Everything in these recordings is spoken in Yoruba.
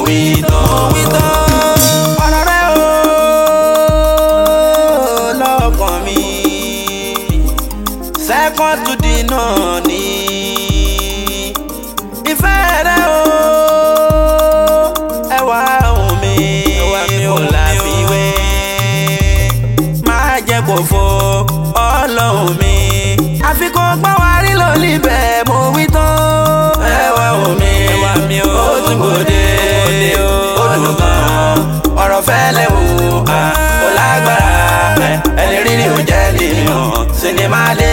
wí tán. Ọ̀rọ̀ rẹ o lọ́kàn mi, second to the náà ni ìfẹ́ rẹ o, ẹwà ohùn mi kò láfiwé, máa jẹ́ kó fo ọlọ́run mi, àfikún gbọ́ wa rí lónìí bẹ́ẹ̀ mo wí tán. Ẹwà ohùn mi ó tún gbòde, ó dùn gan, ọ̀rọ̀ fẹ́lẹ́ wò ó lágbára, ẹni rírì ò jẹ́ ní mímọ́ sinimá dé,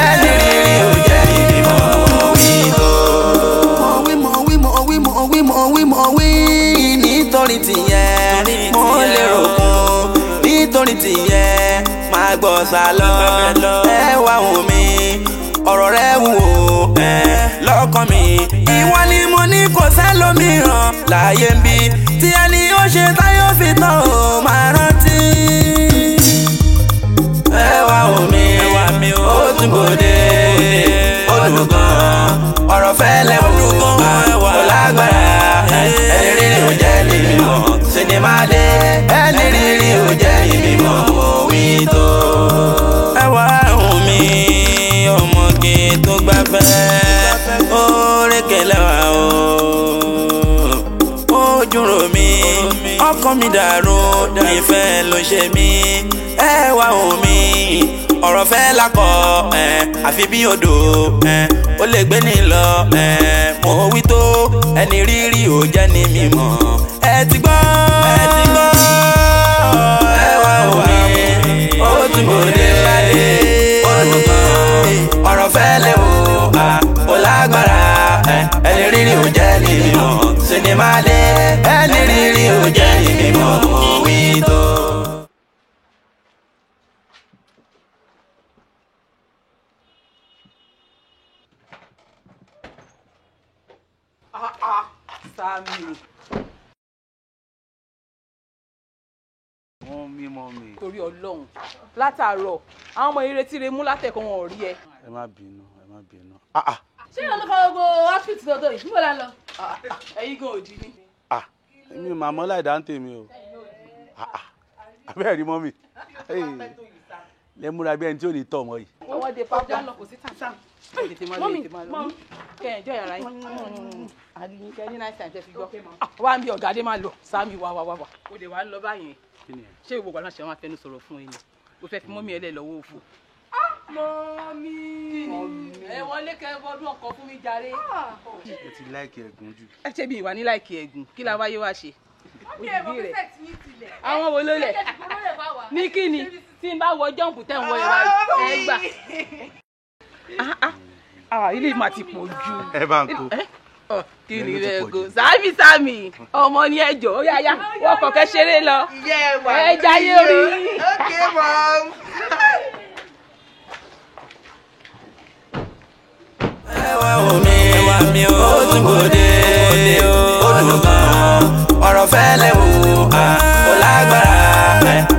ẹni rírì ò jẹ́ ní mímọ́ wí tó. Mo wí mo wí mo wí mo wí mo wí nítorí tìyẹn mo lérò kún, nítorí tìyẹn máa gbọ́ sálọ. Ẹwà ohùn mi, ọ̀rọ̀ rẹ wù ó lọ́kàn mi, ìwọ ni mo ní kò sẹ́lòmíràn láyé ń bí, tí ẹni ó ṣe táyọ̀ fi tán ó máa rántí. Ẹwà ohùn mi ó tún gbòde, ó dùn gan, ọ̀rọ̀ fẹ́lẹ́ wò ó lágbára, ẹni rírì ò jẹ́ ní mímọ́ sinimá dé, ẹni rírì ò jẹ́ ní mímọ́ wí tó. Ẹwà ohùn mi ọmọge tó gbafẹ́, ó rékè lẹ́wà o, ojú rò mí, ọkàn mi dàrú, ìfẹ́ ló ṣe mí. Ẹwà ohùn mi, ọ̀rọ̀ fẹ́ lakọ̀, àfi bí odò, ó lè gbé ní lọ, mo wí tó, ẹni rírì ò jẹ́ ní mímọ́. Ẹ ti gbọ́, ẹ ti gbọ́. Ẹwà ohùn mi ó tún gbòde, ó dùn gan, ọ̀rọ̀ fẹ́lẹ́ wò ó lágbára, ẹni rírì ò jẹ́ ní mímọ́ sinimá dé, ẹni rírì ò jẹ́ ní mímọ́ wí tó. Sami. Mọ́mí mọ́mí. Torí Ọlọ́run látàárọ̀ àwọn ọmọ ìrètí rẹ mú látẹ̀kọ́ wọn ò rí ẹ. Ẹ má bínú, ẹ má bínú. Ṣé ìyá ló fa gbogbo outfit lọ́dọ̀ yìí? Níbo la ń lọ? Ẹ̀yin gan òdì ni. Èmi ò máa mọ́ láì dá ń tèmi o. Abẹ́rẹ́ rí mọ́mí. Lẹ múra bí ẹni tí ò ní tọ̀ mọ́ yìí. Ọwọ́ de pápá lọ kò sí tàǹtà. Mọ́mí, mọ́mí. Kẹ́ ẹ̀ jọ yàrá yín. Kẹ́ ní nice time tẹ́ fi gbọ́. Wá ń bí ọ̀gá dé máa lọ. Sami wá wá wá wá. O lè wá ń lọ báyìí. Ṣé ìwọ gbàdúrà ṣe wọn afẹnu sọ̀rọ̀ fún ẹ ni? O fẹ́ fi mọ́mí ẹ lẹ̀ lọ́wọ́ òfò. Mọ́mí. Ẹ wọlé kẹ́ bọ́dún ọkọ̀ fún mi jàre. Ẹ ti láìkì ẹ̀gún jù. Ẹ ṣe bí ìwà ní láìkì ẹ̀gún. Kí la wáyé wá ṣe? Mọ́mí ẹ̀ mọ̀ pé sẹ́ẹ̀tì yín tilẹ̀. Àwọn wo ló lẹ̀? Ní kí ni? Tí n bá wọ jọ́ǹpù tẹ̀ ń wọ ìwà ẹ gbà. Ilé ìmọ̀ àti pọ̀ jù. Ẹ bá ń kó. Kí ni rẹ go? Sami Sami ọmọ ni ẹjọ́ ó yá yá wọ́n kọ̀kẹ́ ṣeré lọ. Ẹ jayé orí. Okay, mom. Ẹwà ohùn mi ó tún gbòde, ó dùn gan, ọ̀rọ̀ fẹ́lẹ́ wò ó lágbára,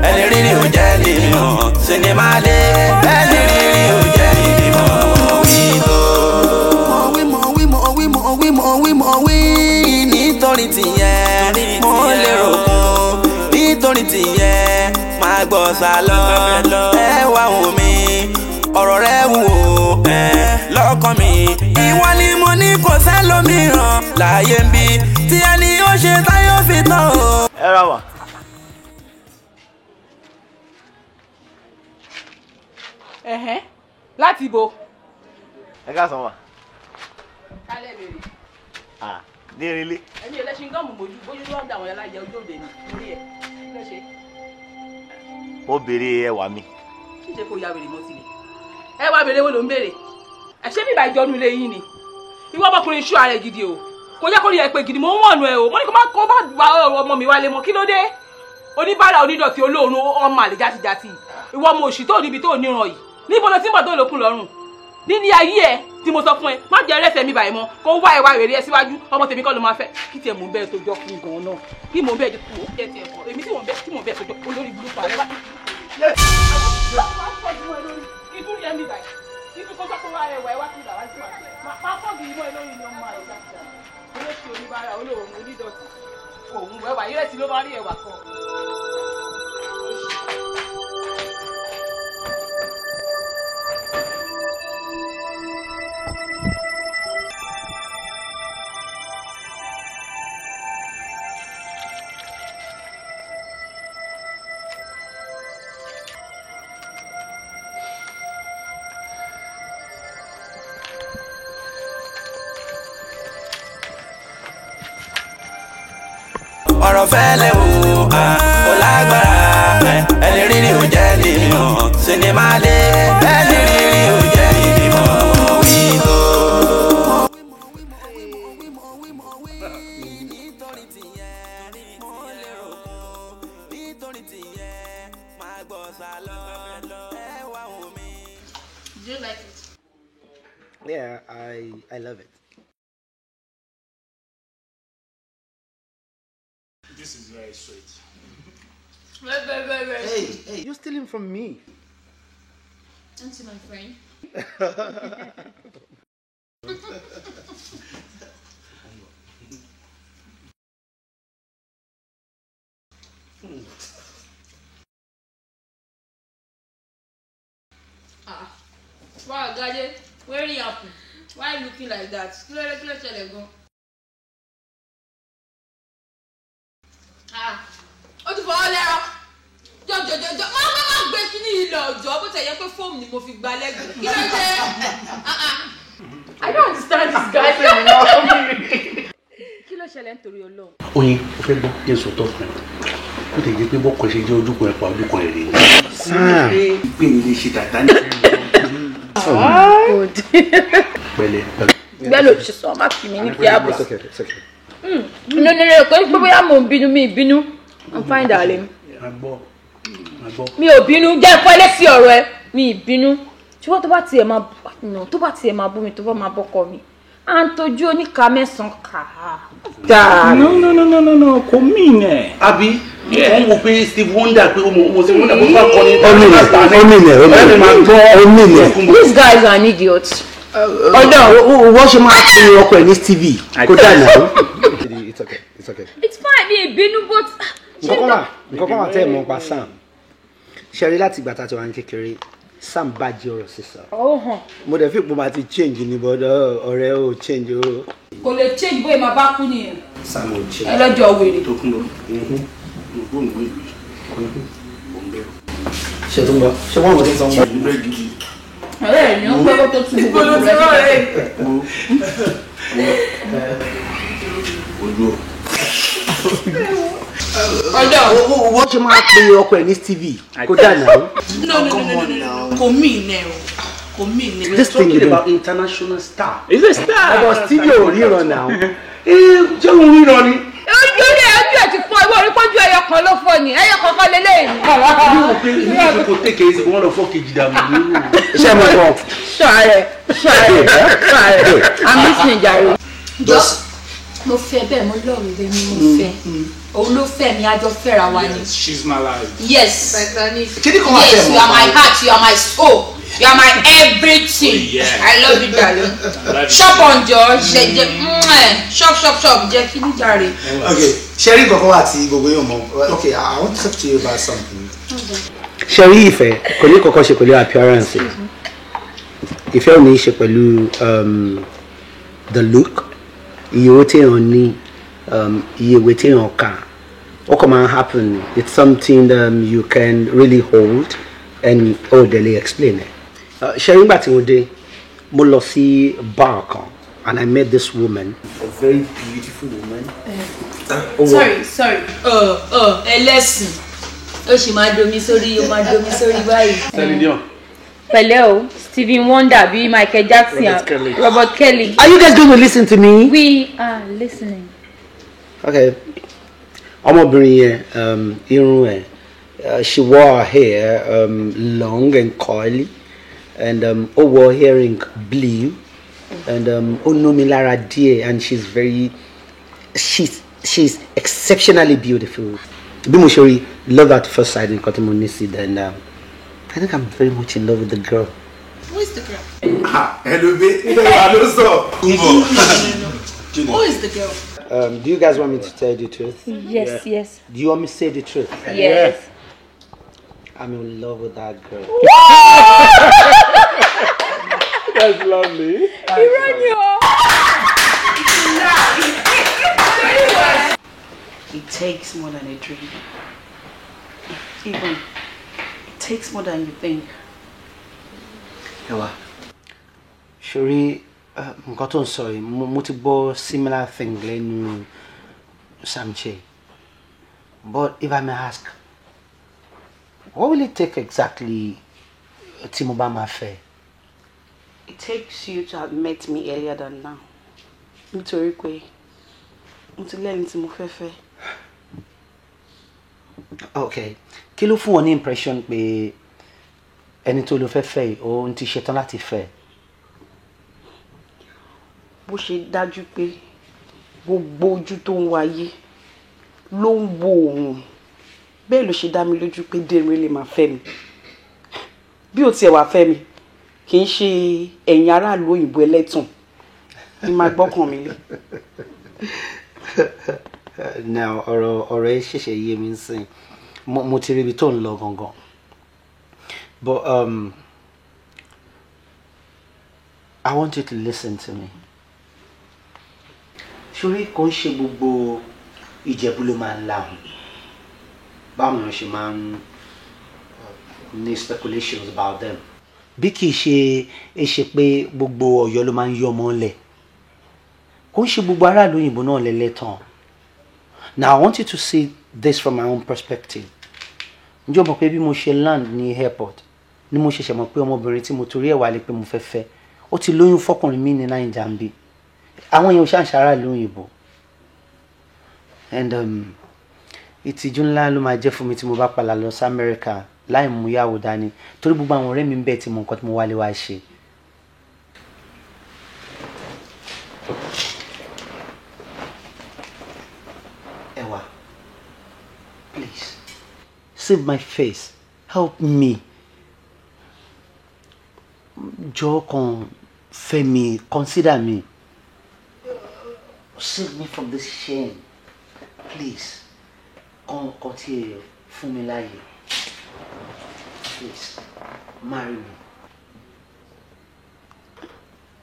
ẹni rírì ò jẹ́ ní mímọ́ sinimá dé, ẹni rírì ò jẹ́ ní mímọ́ wí tó. Mo wí mo wí mo wí mo wí mo wí mo wí nítorí tìyẹn mo lérò kún, nítorí tìyẹn máa gbọ́ sálọ. Ẹwà ohùn mi, ọ̀rọ̀ rẹ wù ó lọ́kàn mi, ìwọ ni mo ní kò sẹ́lòmíràn láyé ń bí, tí ẹni ó ṣe táyọ̀ fi tán o. Ẹ ra wà. Ẹ̀hẹ́n, láti ibo. Ẹ káàsán wà. Kálẹ̀ bèrè. Ní irinlé. Ẹ̀mí ẹlẹ́ṣin gọ́ọ̀mù mojú bójú ló ń dà wọ́n láyé ojú òde ni orí ẹ̀ ló ṣe. Mo béèrè ẹwà mi. Ṣíṣe kò ya wèrè mọ́ tilẹ̀. Ẹ wá béèrè wo ló ń béèrè? Ẹ ṣé bíbá ìjọnu ilé yín ni. Ìwọ ọmọkùnrin ṣú ara ẹ gidi o. Kò jẹ́ kó rí ẹ pé gidi mo ń wọ̀nù ẹ o. Mo ní kó má gba ọmọ mi wálé mọ́ kí ló dé? Oníbàárà onídọ̀tí olóòórùn ọmọ àlè játijàti. Ìwọ ọmọ òṣì tó níbi tó níran yìí. Níbo ló ti ń bọ̀ tó lókun lọ́rùn? Níní ayé ẹ tí mo sọ fún ẹ, má jẹ́ ẹlẹ́sẹ̀ mi báyìí mọ́, kó wá ẹwà rere ẹ síwájú, ọmọ tèmi kọ́ ló máa fẹ́. Kí tiẹ̀ mò ń bẹ́ẹ̀ tó jọ fún gan-an náà? Kí mò ń bẹ́ẹ̀ tó jẹ́ tiẹ̀ kọ́? Èmi tí mò ń bẹ́ẹ̀ tó jọ olórí burúkú àrẹ wá. Ìdúró yẹn mi báyìí. Ibi kó sọ pé wá ẹwà ẹ wá sí ìgbà wá sí wà. Máa fọ́ọ̀gì ìmọ̀ ẹ lórí ni ọmọ àlè játijàti. Olóṣì oníbàárà olóòórùn onídọ̀tí. Kò ń wẹ̀wà ìrẹsì ló máa rí ẹ̀wà kan. Ọ̀rọ̀ fẹ́lẹ́ o, ó lágbára. Ẹni rírì ò jẹ́ ní mímọ́ sinimá dé. Ẹni rírì ò jẹ́ ní mímọ́ wí tó. Do you like it? Yeah, I love it. This is very sweet. Very, very, very, very. Hey, hey, you're stealing from me. Aren't you my friend? Ah, wow, Gade, where you happen? Why you looking like that? Kí ló ṣẹlẹ̀ gan? Ah, ó ti fọwọ́ lẹ́rọ. Jọjọjọjọ, má gbé kíní yìí lọ ọjọ́ bó tẹ̀ yẹ pé fóòmù ni mo fi gba lẹ́gbẹ̀ẹ́. Kí ló dé? I don't understand this guy. Kí ló ṣẹlẹ̀ nítorí Ọlọ́run? Oyin, o fẹ́ gbọ́ jẹ́ sòótọ́ fún ẹ. Ó tẹ̀ jẹ́ pé bọ́kọ̀ ṣe jẹ́ ojúkan ẹ̀pà ojúkan èrè. Sam. Pé ilé ṣe tàtà ní. Pẹ̀lẹ́. Bẹ́ẹ̀ ló ṣe sọ, má fi mi ní kí á bọ̀. It's okay, it's okay. No, no, no, kò ní pé bóyá mò ń bínú, mi ì bínú. I'm fine, darling. Mi ò bínú, jẹ́ ẹ̀fọ́ ẹlẹ́sì ọ̀rọ̀ ẹ. Mi ì bínú. Ṣùgbọ́n tó bá tiẹ̀ máa tó bá tiẹ̀ máa bú mi, tó bá máa bọ́kọ mi. À ń tọ́jú oníka mẹ́sàn-án kà á. No, kò mí nẹ̀. Àbí wọ́n wò pé Steve Wonder pé ọmọ Steve Wonder kò bá kọ́ ní. Omi nẹ̀. This guy is an idiot. Ọ̀dọ̀ wọ́n ṣe máa pe ọkọ ẹ̀ ní Stevie kó dà náà. It's okay, it's okay. It's fine, mi ì bínú but. Nǹkan kan wà tẹ́ ẹ̀ mọ̀ pa Sam. Ṣé rí láti ìgbà tá a ti wà ní kékeré, Sam bàjẹ́ ọ̀rọ̀ sísọ. Mo dẹ̀ fi ipò máa ti change ní bọ́dọ̀ ọ̀rẹ́ ò change o. Kò lè change bóyá máa bá kú nìyẹn. Sam ò change. Ẹlẹ́jọ́ wèrè. Tó kún lọ, mo gbóhùn ìwé ìwé, mo ń bẹ̀rù. Ṣé tó ń bọ̀? Ṣé wọ́n mọ̀ tó ń sọ wọn? Mo ń bẹ̀rù gidi. Ọ̀rẹ́ ẹ̀ ni ó pẹ́ kó tó tún gbogbo rẹ̀. Ojú ọ̀. Ọjọ́ wọ́n ṣe máa pe ọkọ ẹ̀ ní Stevie kó dà náà. No, kò mí nẹ o, kò mí nẹ. This thing you Talking do. about international star. He's a star. Ọ̀bọ̀ Stevie ò ríran náà. Ṣé òun ríran ni? Ojú rẹ̀ ojú ẹ̀ ti fọ́ ìwọ orí pọ́jú ẹyọ kan ló fọ́ ni ẹyọ kan kọ́ lélẹ́yìn. Mi ò pé mi ò pé kò tẹ̀kẹ̀ ẹ́ sí wọ́n lọ fọ́ kejì dànù nínú. Ṣé mo gbọ́? Ṣọ́ọ̀rẹ́ ṣọ́ọ̀rẹ́ ṣọ́ọ̀rẹ́ I'm listening jàre. Just Mo fẹ́ bẹ́ẹ̀, mo lọ́ọ̀rù bẹ́ẹ̀ ni mo fẹ́. Òun ló fẹ́ mi, a jọ fẹ́ra wa ni. She's my life. Yes. Kíni kan wà tẹ́ Yes, ẹ̀ you are mọ̀ my pa? heart, you are my soul, you are my everything. Oh, yeah. I love you, darling. I love you. Shop on jọ, ṣe jẹ, shop shop shop, jẹ kí ní jàre. Okay, ṣe rí nǹkan kan wà tí gbogbo yóò mọ̀. Okay, I want to talk to you about something. Ṣe rí ìfẹ́ kò ní kọ́kọ́ ṣe pẹ̀lú appearance. Ìfẹ́ ò ní í ṣe pẹ̀lú the look, iye owó téèyàn ní, iye ìwé téèyàn kà. Ó kàn máa ń happen. It's something you can really hold and ó dẹ̀ lè explain it. Ṣe rí nígbà tí mo dé, mo lọ sí bar kan and I met this woman. A very beautiful woman. Sorry, sorry. Ẹlẹ́sìn. Ó sì máa domi sórí, ó máa domi sórí báyìí. Celine Dion. Pẹ̀lẹ́ o, Stephen Wonder bíi Michael Jackson, Robert Kelly. Robert Kelly. Are you guys going to listen to me? We are listening. Okay. Ọmọbìnrin yẹn, irun ẹ̀, she wore her hair long and coily and ó wore earring blue and ó ná mi lára díẹ̀ and she's exceptionally beautiful. Bí mo ṣe rí love at first sight nǹkan tí mo ní sí then I think I'm very much in love with the girl. Who is the girl? Ẹ ló gbé, ẹ wà ló sọ. Who is the girl? Do you guys want me to tell you the truth? Yes, yeah. Yes. Do you want me to say the truth? Yes. Yeah. I'm in love with that girl. That's lovely. It takes more than a dream. Even, it takes more than you think. Ewa, Shuri, nǹkan tó ń sọ yìí, mo ti gbọ́ similar thing lẹ́nu Samche. But if I may ask, what will it take exactly tí mo bá máa fẹ́? It takes you to have met me earlier than now. Nítorí pé mo ti lẹ́ni tí mo fẹ́ fẹ́. Okay, kí ló fún ọ ní impression pé ẹni tó lọ fẹ́ fẹ́ yìí òun ti ṣetán láti fẹ́? Bó ṣe dájú pé gbogbo ojú tó ń wáyé ló ń wo òun, bẹ́ẹ̀ ló ṣe dá mi lójú pé Dérè lè máa fẹ́ mi. Bí ó tiẹ̀ wá fẹ́ mi, kì í ṣe ẹ̀yin aráàlú òyìnbó ẹlẹ́tàn ni máa gbọ́kàn mi lé. Now ọ̀rọ̀ ẹ ṣẹ̀ṣẹ̀ yé mi sìn, mo ti rí ibi tó ń lọ gangan. But I want you to listen to me. Ṣorí kò ń ṣe gbogbo Ìjẹ̀bú ló máa ń lahùn. Báwo ni wọ́n ṣe máa ń ní speculations about them? Bí kì í ṣe pé gbogbo Ọ̀yọ́ ló máa ń yọ ọmọ lẹ̀. Kò ń ṣe gbogbo aráàlú òyìnbó náà lẹ́lẹ́tàn. Now I want you to see this from my own perspective. Ǹjẹ́ o mọ̀ pé bí mo ṣe land ní airport ni mo ṣẹ̀ṣẹ̀ mọ̀ pé ọmọbìnrin tí mo torí ẹ̀ wálé pé mo fẹ́ fẹ́ ó ti lóyún fọkùnrin mi ní Naija ń bí. Àwọn èèyàn ṣàǹṣàrà ìlú òyìnbó. And ìtìjú ńlá ló máa jẹ́ fún mi tí mo bá padà lọ sí Amẹ́ríkà láì mú ìyàwó dání torí gbogbo àwọn ọ̀rẹ́ mi ń bẹ̀ tí mo nǹkan tí mo wálé wá ṣe. Ẹwà, please save my face, help me. Jọ̀ọ́ kàn fẹ́ mi, consider me. Save me from this shame, please. Kàn tí ẹ fún mi láàyè. Please, marry me.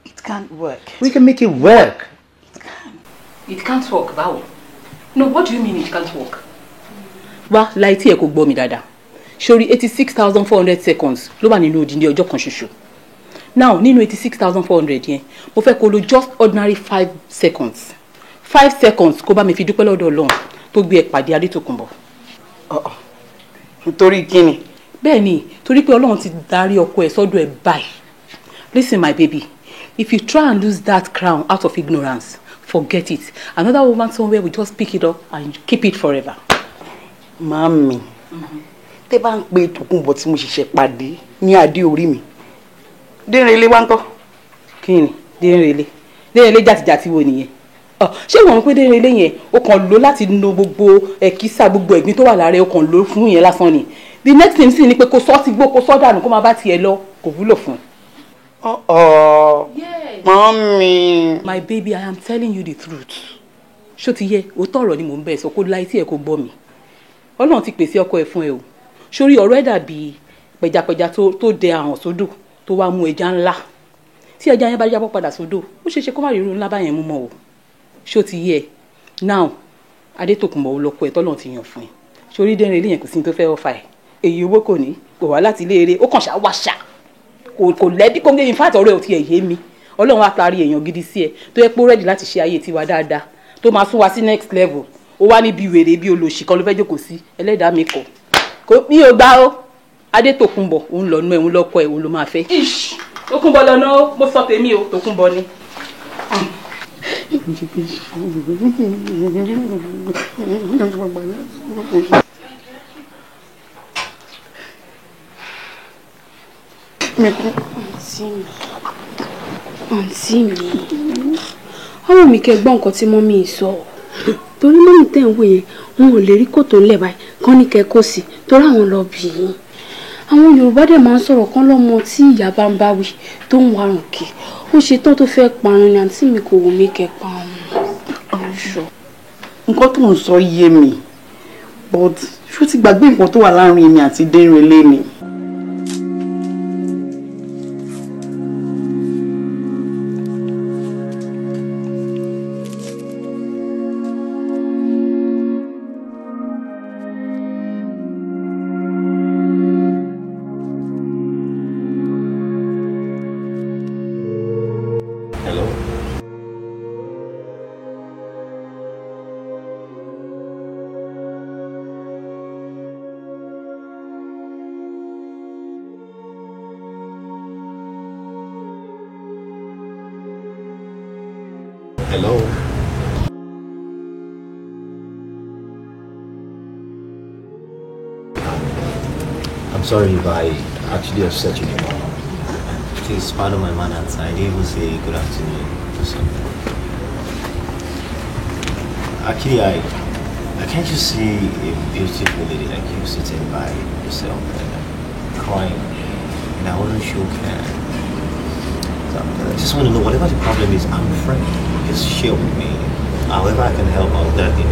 It can't work. We can make it work. It can't. It can't work, báwo? No, what do you mean it can't work? Wá láì tí ẹ kò gbọ́ mi dáadáa. Sórí 86,400 seconds ló wà nínú odindi ọjọ́ kan ṣoṣo. Now, nínú 86,400 yẹn, mo fẹ́ kó lo just ordinary 5 seconds. 5 seconds kó bá mi fi dúpẹ́ lọ́dọ̀ Ọlọ́run tó gbé ẹ pàdé Adétòkunbọ̀. Nítorí kíni? Bẹ́ẹ̀ ni, torí pé Ọlọ́run ti darí ọkọ ẹ̀ sọ́dọ̀ ẹ̀ báyìí. Listen my baby, if you try and lose that crown out of ignorance, forget it. Another woman somewhere will just pick it up and keep it forever. Màámi, tẹ́ bá ń pe Tòkunbọ̀ tí mo ṣẹ̀ṣẹ̀ pàdé ní adé orí mi. Dérelé wá ń kọ́. Kí ni Dérelé? Dérelé jàtìjàtì wo nìyẹn? Ṣé wọ́n ń pé Dérelé yẹn o kàn lò láti nu gbogbo ẹ̀kísà gbogbo ẹ̀gbin tó wà lára ẹ̀ o kàn lò fún yẹn lásán ni. The next thing sì ni pé kó sọ́ ti gbó kó sọ́ dànù kó máa bá tiẹ̀ lọ kò wúlò fún. Màámi. My baby, I am telling you the truth. Ṣó ti yẹ òótọ́ ọ̀rọ̀ ni mò ń bẹ̀ sọ kó láì tí ẹ kò gbọ́ mi. Ọlọ́run ti pèsè ọkọ ẹ̀ fún ẹ o. Sórí ọ̀rọ̀ ẹ̀ dàbí pẹjapẹja tó dẹ àwọ̀n sódò tó wá mú ẹja ńlá. Tí ẹja yẹn bá jábọ́ padà sódò, ó ṣeé ṣe kó má rí irú ńlá báyẹn mú mọ́ o. Ṣó ti yẹ now Adétòkunbọ̀ ó lọ́kọ ẹ̀ tọ́lọ́run ti yàn fún ẹ. Sórí dẹ́rìn ilé yẹn kò sí ní tó fẹ́ ọ̀fà ẹ̀. Èyí owó kò ní kò wá láti ilé eré ó kàn ṣá wá ṣá kò lẹ́bí kò ń gé in fact ọ̀rọ̀ ẹ̀ ò tiẹ̀ yé mi. Ọlọ́run á taari èèyàn gidi sí ẹ tó yẹ pé ó rẹ́dì láti ṣe ayé tiwa dáadáa tó máa sún wa sí next level. Ó wá níbi wèrè bí olóṣì kan ló fẹ́ jókòó sí ẹlẹ́dàá mi kọ̀ kò mi ò gbà ó. Adétòkunbọ̀ òun lọ́nà ẹ̀ òun lọ́kọ ẹ̀ òun ló máa fẹ́. Tòkunbọ̀ lọ́nà ó mo sọ tèmi o Tòkunbọ̀ ni. Àǹtí mi, ọmọ mi kẹ́ gbọ́ nǹkan tí mọ́mí sọ. Torí mọ́mí tẹ̀ ń wò yẹn, wọn ò lè rí kòtò ńlẹ̀ báyìí kán ní kẹ́ kó sí torí àwọn lọ bì í. Àwọn Yorùbá dẹ̀ máa ń sọ̀rọ̀ kán lọ́mọ tí ìyá bá ń bá wí tó ń warùn kì. Ó ṣe tán tó fẹ́ parun ni àǹtí mi kò wù mí kẹ́ parun. Nǹkan tó ń sọ yé mi, but ṣó ti gbàgbé nǹkan tó wà láàrin èmi àti Dérelé ni. Hello. Hello. I'm sorry if I actually upset you. Please pardon my manners. I didn't even say good afternoon or something. Actually, I can't just see a beautiful lady like you sitting by yourself and crying, and I wasn't sure. So I just want to know, whatever the problem is, I'm a friend. Just share with me. However I can help, I'll gladly do.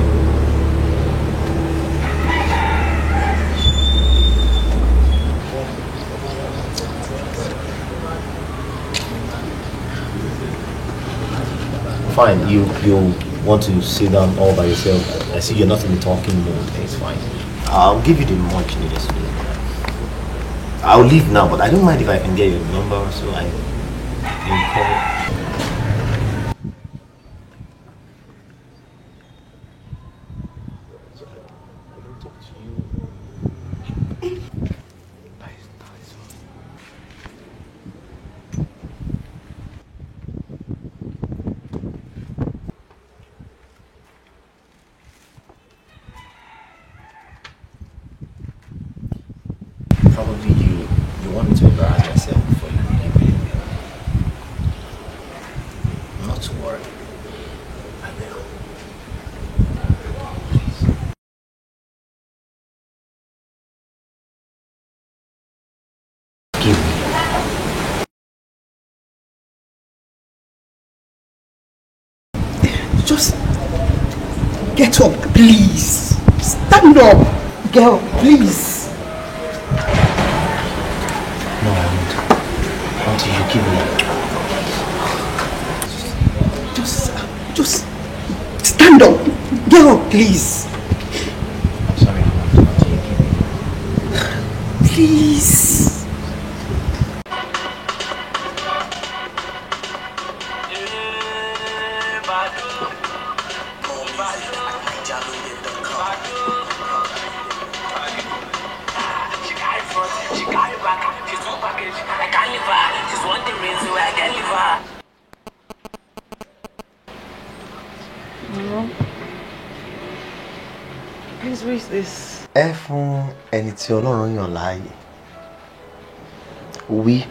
Fine, you want to sit down all by yourself. I see you're not in the talking mode. It's fine. I'll give you the much needed solution. I'll leave now, but I don't mind if I can get your number so I can call. So I can talk to you. Probably you want me to embarrass myself before you really believe me. Not to worry. I will. Please. Give me. Just get up, please. Stand up, girl, please. No, I won't. Until you give me. Just stand up. Get up, please. I'm sorry, I won't. Until you give me. Please. Please, who is this? Ẹ fún ẹni tí Ọlọ́run yàn láàyè. Wí,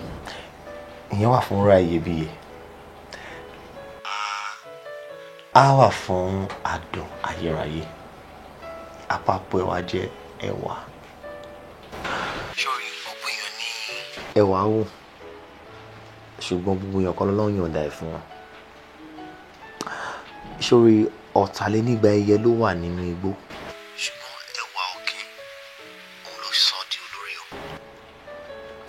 ìyẹn wà fún ra iyebíye. Á wà fún adùn ayérayé. Àpapọ̀ ẹwà jẹ́ ẹwà. Sórí gbogbo èèyàn ní ẹwà wò. Ṣùgbọ́n gbogbo èèyàn kan l'Ọlọ́run yọ̀ǹda ẹ̀ fún wọn. Sórí ọ̀tàlénígba ẹyẹ ló wà nínú igbó. Ṣùgbọ́n ẹwà ọ̀kín òun ló sọ di olórí o.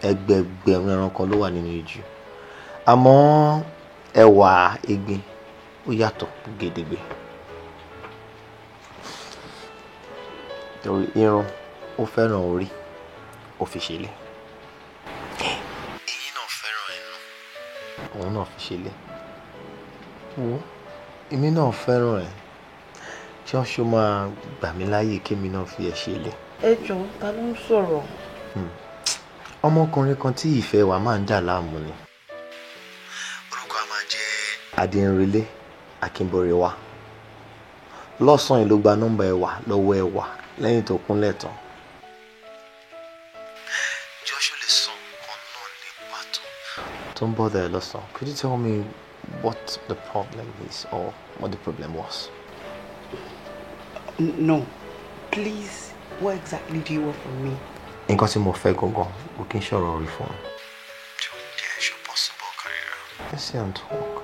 Ẹgbẹẹgbẹ̀rún ẹranko ló wà nínú ijù. Àmọ́ ẹwà egbin ó yàtọ̀ gedegbe. Torí irun ó fẹ́ràn orí, ó fi ṣe ilé. Eyín náà fẹ́ràn ẹnu, òun náà fi ṣe ilé. Wo, èmi náà fẹ́ràn ẹ̀. Ṣọ́ṣọ́ máa gbà mí láyè kémi náà fi ẹ̀ ṣe ilé. Ẹ jọ̀ọ́, ta ló ń sọ̀rọ̀? Ọmọkùnrin kan tí ìfẹ́ wa máa ń dà láàmú ni. Orúkọ a máa jẹ́ Adéǹrelé Akínbọ̀rẹ̀wá. Lọ́sàn-án yìí ló gba nọ́mbà ẹwà lọ́wọ́ ẹwà lẹ́yìn tó kúnlẹ̀ tán. Joshua lè sọ nǹkan náà ní pàtó tó ń bọ́dà ẹ lọ́sàn-án. Could you tell me what the problem is or what the problem was? No, please, what exactly do you want from me? Nǹkan tí mo fẹ́ gangan, kò kí n ṣọ̀rọ̀ orí fún un. Jẹ́ ṣe possible career. Let's sit and talk.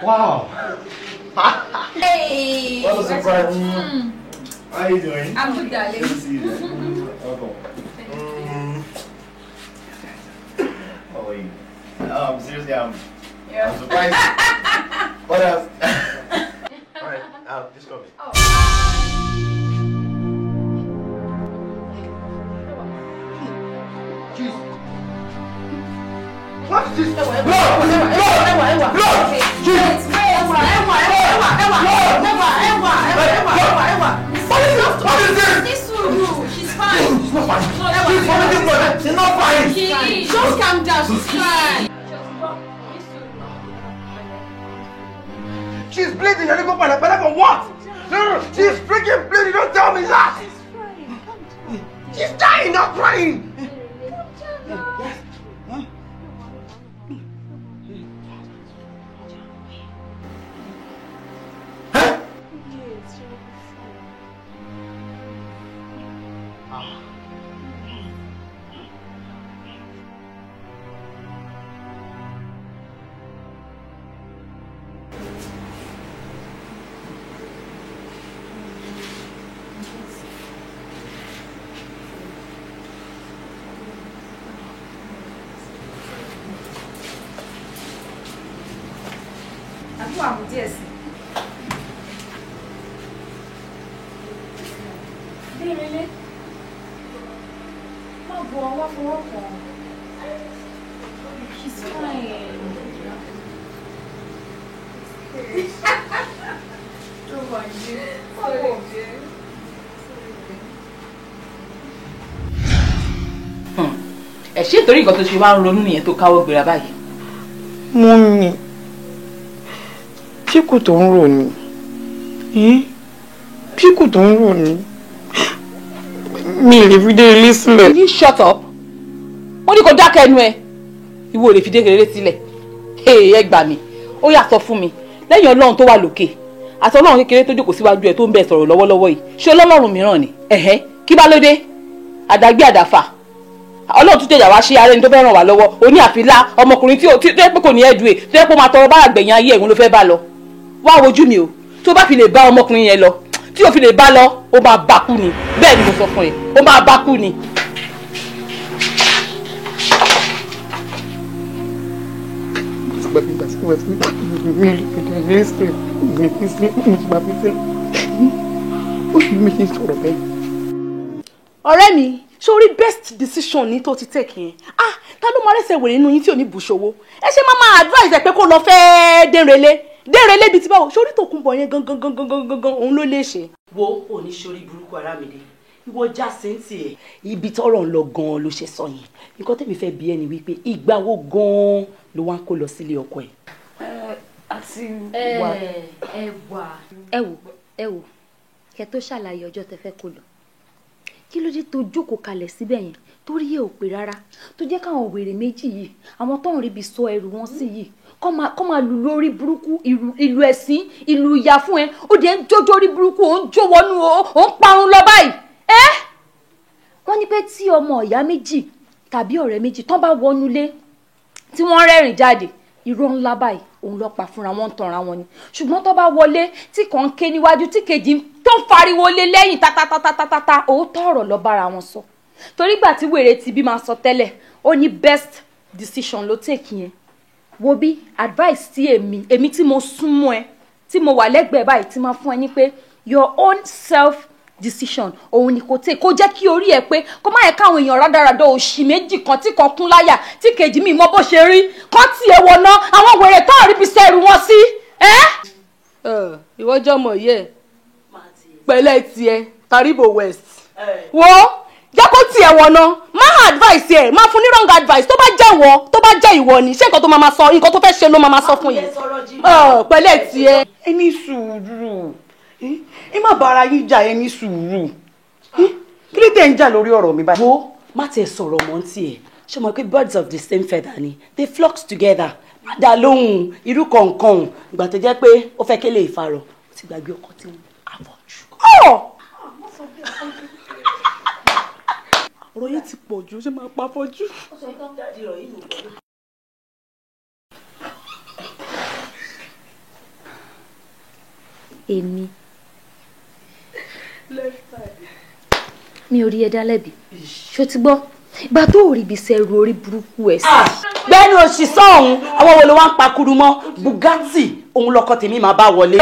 Wow. Hey. What a surprise. How are you doing? I'm good, darling. Good to see you. Welcome. How are you? Seriously, I'm surprised. What else? All right, just come in. Oh. Jeez. What is this? Blood! Blood! Blood! Jeez! What is this? What is this? She's fine. She's not fine. She's vomiting blood. She's not fine. Just calm down. She's fine. She's bleeding. You go for what? No, no, she's freaking bleeding. Don't tell me that. She's fine. Calm down. She's dying, not crying. Calm down. Yes. Huh? Huh? Yes, she will be fine. Dérelé, má bọ̀ wá fọwọ́ kàn. She's fine. Don't mind you. Sorry, dear. Ẹ ṣé torí nǹkan tó ṣe wá ń ronú nìyẹn tó káwọ́ gbéra báyìí. Mummy, ṣé kò tó ń rò ni? Ṣé kò tó ń rò ni? Mi lè fi Dérelé sílẹ̀. Will you shut up? Wọ́n ní kó dákẹ́ ẹnu ẹ. Ìwọ ò lè fi Dérelé sílẹ̀. Ẹ gbà mí. Ó yá sọ fún mi. Lẹ́yìn Ọlọ́run tó wà lókè àti Ọlọ́run kékeré tó jókòó síwájú ẹ tó ń bẹ sọ̀rọ̀ lọ́wọ́lọ́wọ́ yìí. Ṣé Ọlọ́run mìíràn ni? Ẹ̀hẹ́ kí bá lóde? Àdàgbé àdàfà. Ọlọ́run tún jẹ̀yà wá ṣe ara ẹni tó fẹ́ ràn wá lọ́wọ́. Ó ní àfilá ọmọkùnrin tí ó yẹ pé kò ní ẹ̀dùn ẹ̀ tó yẹ pé ó máa tọrọ bára gbẹ̀yìn ayé ẹ̀hún ló fẹ́ bá lọ. Wá wojú mi o. Tó bá fi lè bá ọmọkùnrin yẹn lọ, tí o fi lè bá lọ, ó máa bá kú ni. Bẹ́ẹ̀ ni mo sọ fún ẹ, ó máa bá kú ni. Ọ̀rẹ́ mi, sórí best decision ní tó ti take yẹn. Ah, ta ló máa rẹ́sẹ̀ wèrè nínú yín tí ò ní bùṣòwò? Ẹ ṣe máa máa advice ẹ pé kó lọ fẹ́ Dérelé. Dérelé bíi ti báwo? Sórí Tòkunbọ̀ yẹn gangan gangan gangan gangan òun ló lè ṣe. Wo ò ní sórí burúkú Arámidé, ìwọ já sí ń tiẹ̀. Ibi tọ́rọ̀ ń lọ gan-an ló ṣe sọ yẹn. Nǹkan tẹ́mi fẹ́ bi ẹ́ ni wípé ìgbà wo gan-an ló wá ń kó lọ sílé ọkọ ẹ̀. Àti wà. Ẹ wà. Ẹ wò, ẹ wò, kẹ́ tó ṣàlàyé ọjọ́ tẹ́ fẹ́ kó lọ. Kí ló dé tó jókòó kalẹ̀ síbẹ̀ yẹn torí ẹ ò pé rárá tó jẹ́ káwọn wèrè méjì yìí àwọn tó ń ríbi sọ ẹrù wọn sí yìí kọ́ máa lù lórí burúkú ìlú ẹ̀sìn ìlú ìyá fún ẹ ó dẹ̀ ń jójó rí burúkú ó ń jó wọnú ó ń parun lọ báyìí. Ẹ́ wọ́n ní pé tí ọmọ ìyá méjì tàbí ọ̀rẹ́ méjì tán bá wọnú ilé tí wọ́n rẹ́rìn jáde irọ́ ńlá báyìí òun lọ pa fúnra wọn ń tanra wọn ni ṣùgbọ́n tó bá wọlé tí kàn ń ké níwájú tí kejì tó ń fariwo lé lẹ́yìn tatatatata òótọ́ ọ̀rọ̀ lọ bára wọn sọ torí gbà tí wèrè ti bí máa sọ tẹ́lẹ̀ ó ní best decision ló take yẹn. Wo bí advice tí èmi tí mo súnmọ́ ẹ tí mo wà lẹ́gbẹ̀ẹ́ báyìí tí máa fún ẹ ní pé your own self decision òun ni kò take kó jẹ́ kí orí ẹ pé kó má yẹ káwọn èèyàn rádaràdọ òṣì méjì kan tí kan kún láyà tí kejì mi mọ bó ṣe rí kán tiẹ̀ wọ̀nà àwọn wèrè tó rí bí sẹ́rù wọn sí. Ìwọ jọmọ yẹ pẹ̀lẹ́ tiẹ̀ Taribo West wo jẹ́ kó tiẹ̀ wọ̀nà má advice ẹ̀ má fún ní wrong advice tó bá jẹ́ ìwọ tó bá jẹ́ ìwọ ni ṣé nǹkan tó máa sọ nǹkan tó fẹ́ ṣe ló máa sọ fún yẹn pẹ̀lẹ́ tiẹ̀. Ẹ ní sùúrù, ẹ má bá ara yín jà, ẹ ní sùúrù. Kí ló dé ń jà lórí ọ̀rọ̀ mi báyìí? Wo má tiẹ̀ sọ̀rọ̀ mọ́ tiẹ̀, ṣé mo pé birds of the same feather ni, they flock together. Má dá lóhùn irú kọ̀ọ̀kan ìgbà tó jẹ́ pé ó fẹ́ kélé ìfarọ̀ ó ti gbàgbé ọkọ tí wọ́n àfọ̀jù. Ọ̀rọ̀ yẹn ti pọ̀ jù ó ṣe máa pa fọ́jú. Èmi mi ò rí ẹ dá lẹ́bi, ṣó ti gbọ́? Ìgbà tó ò rí ibi sẹ́rù orí burúkú ẹ̀ sí. Gbẹ́nu òṣìṣẹ́ ọ̀hún, àwọn wo ló wá ń pakuru mọ́? Bugatti òun lọkọ tèmi máa bá wọlé.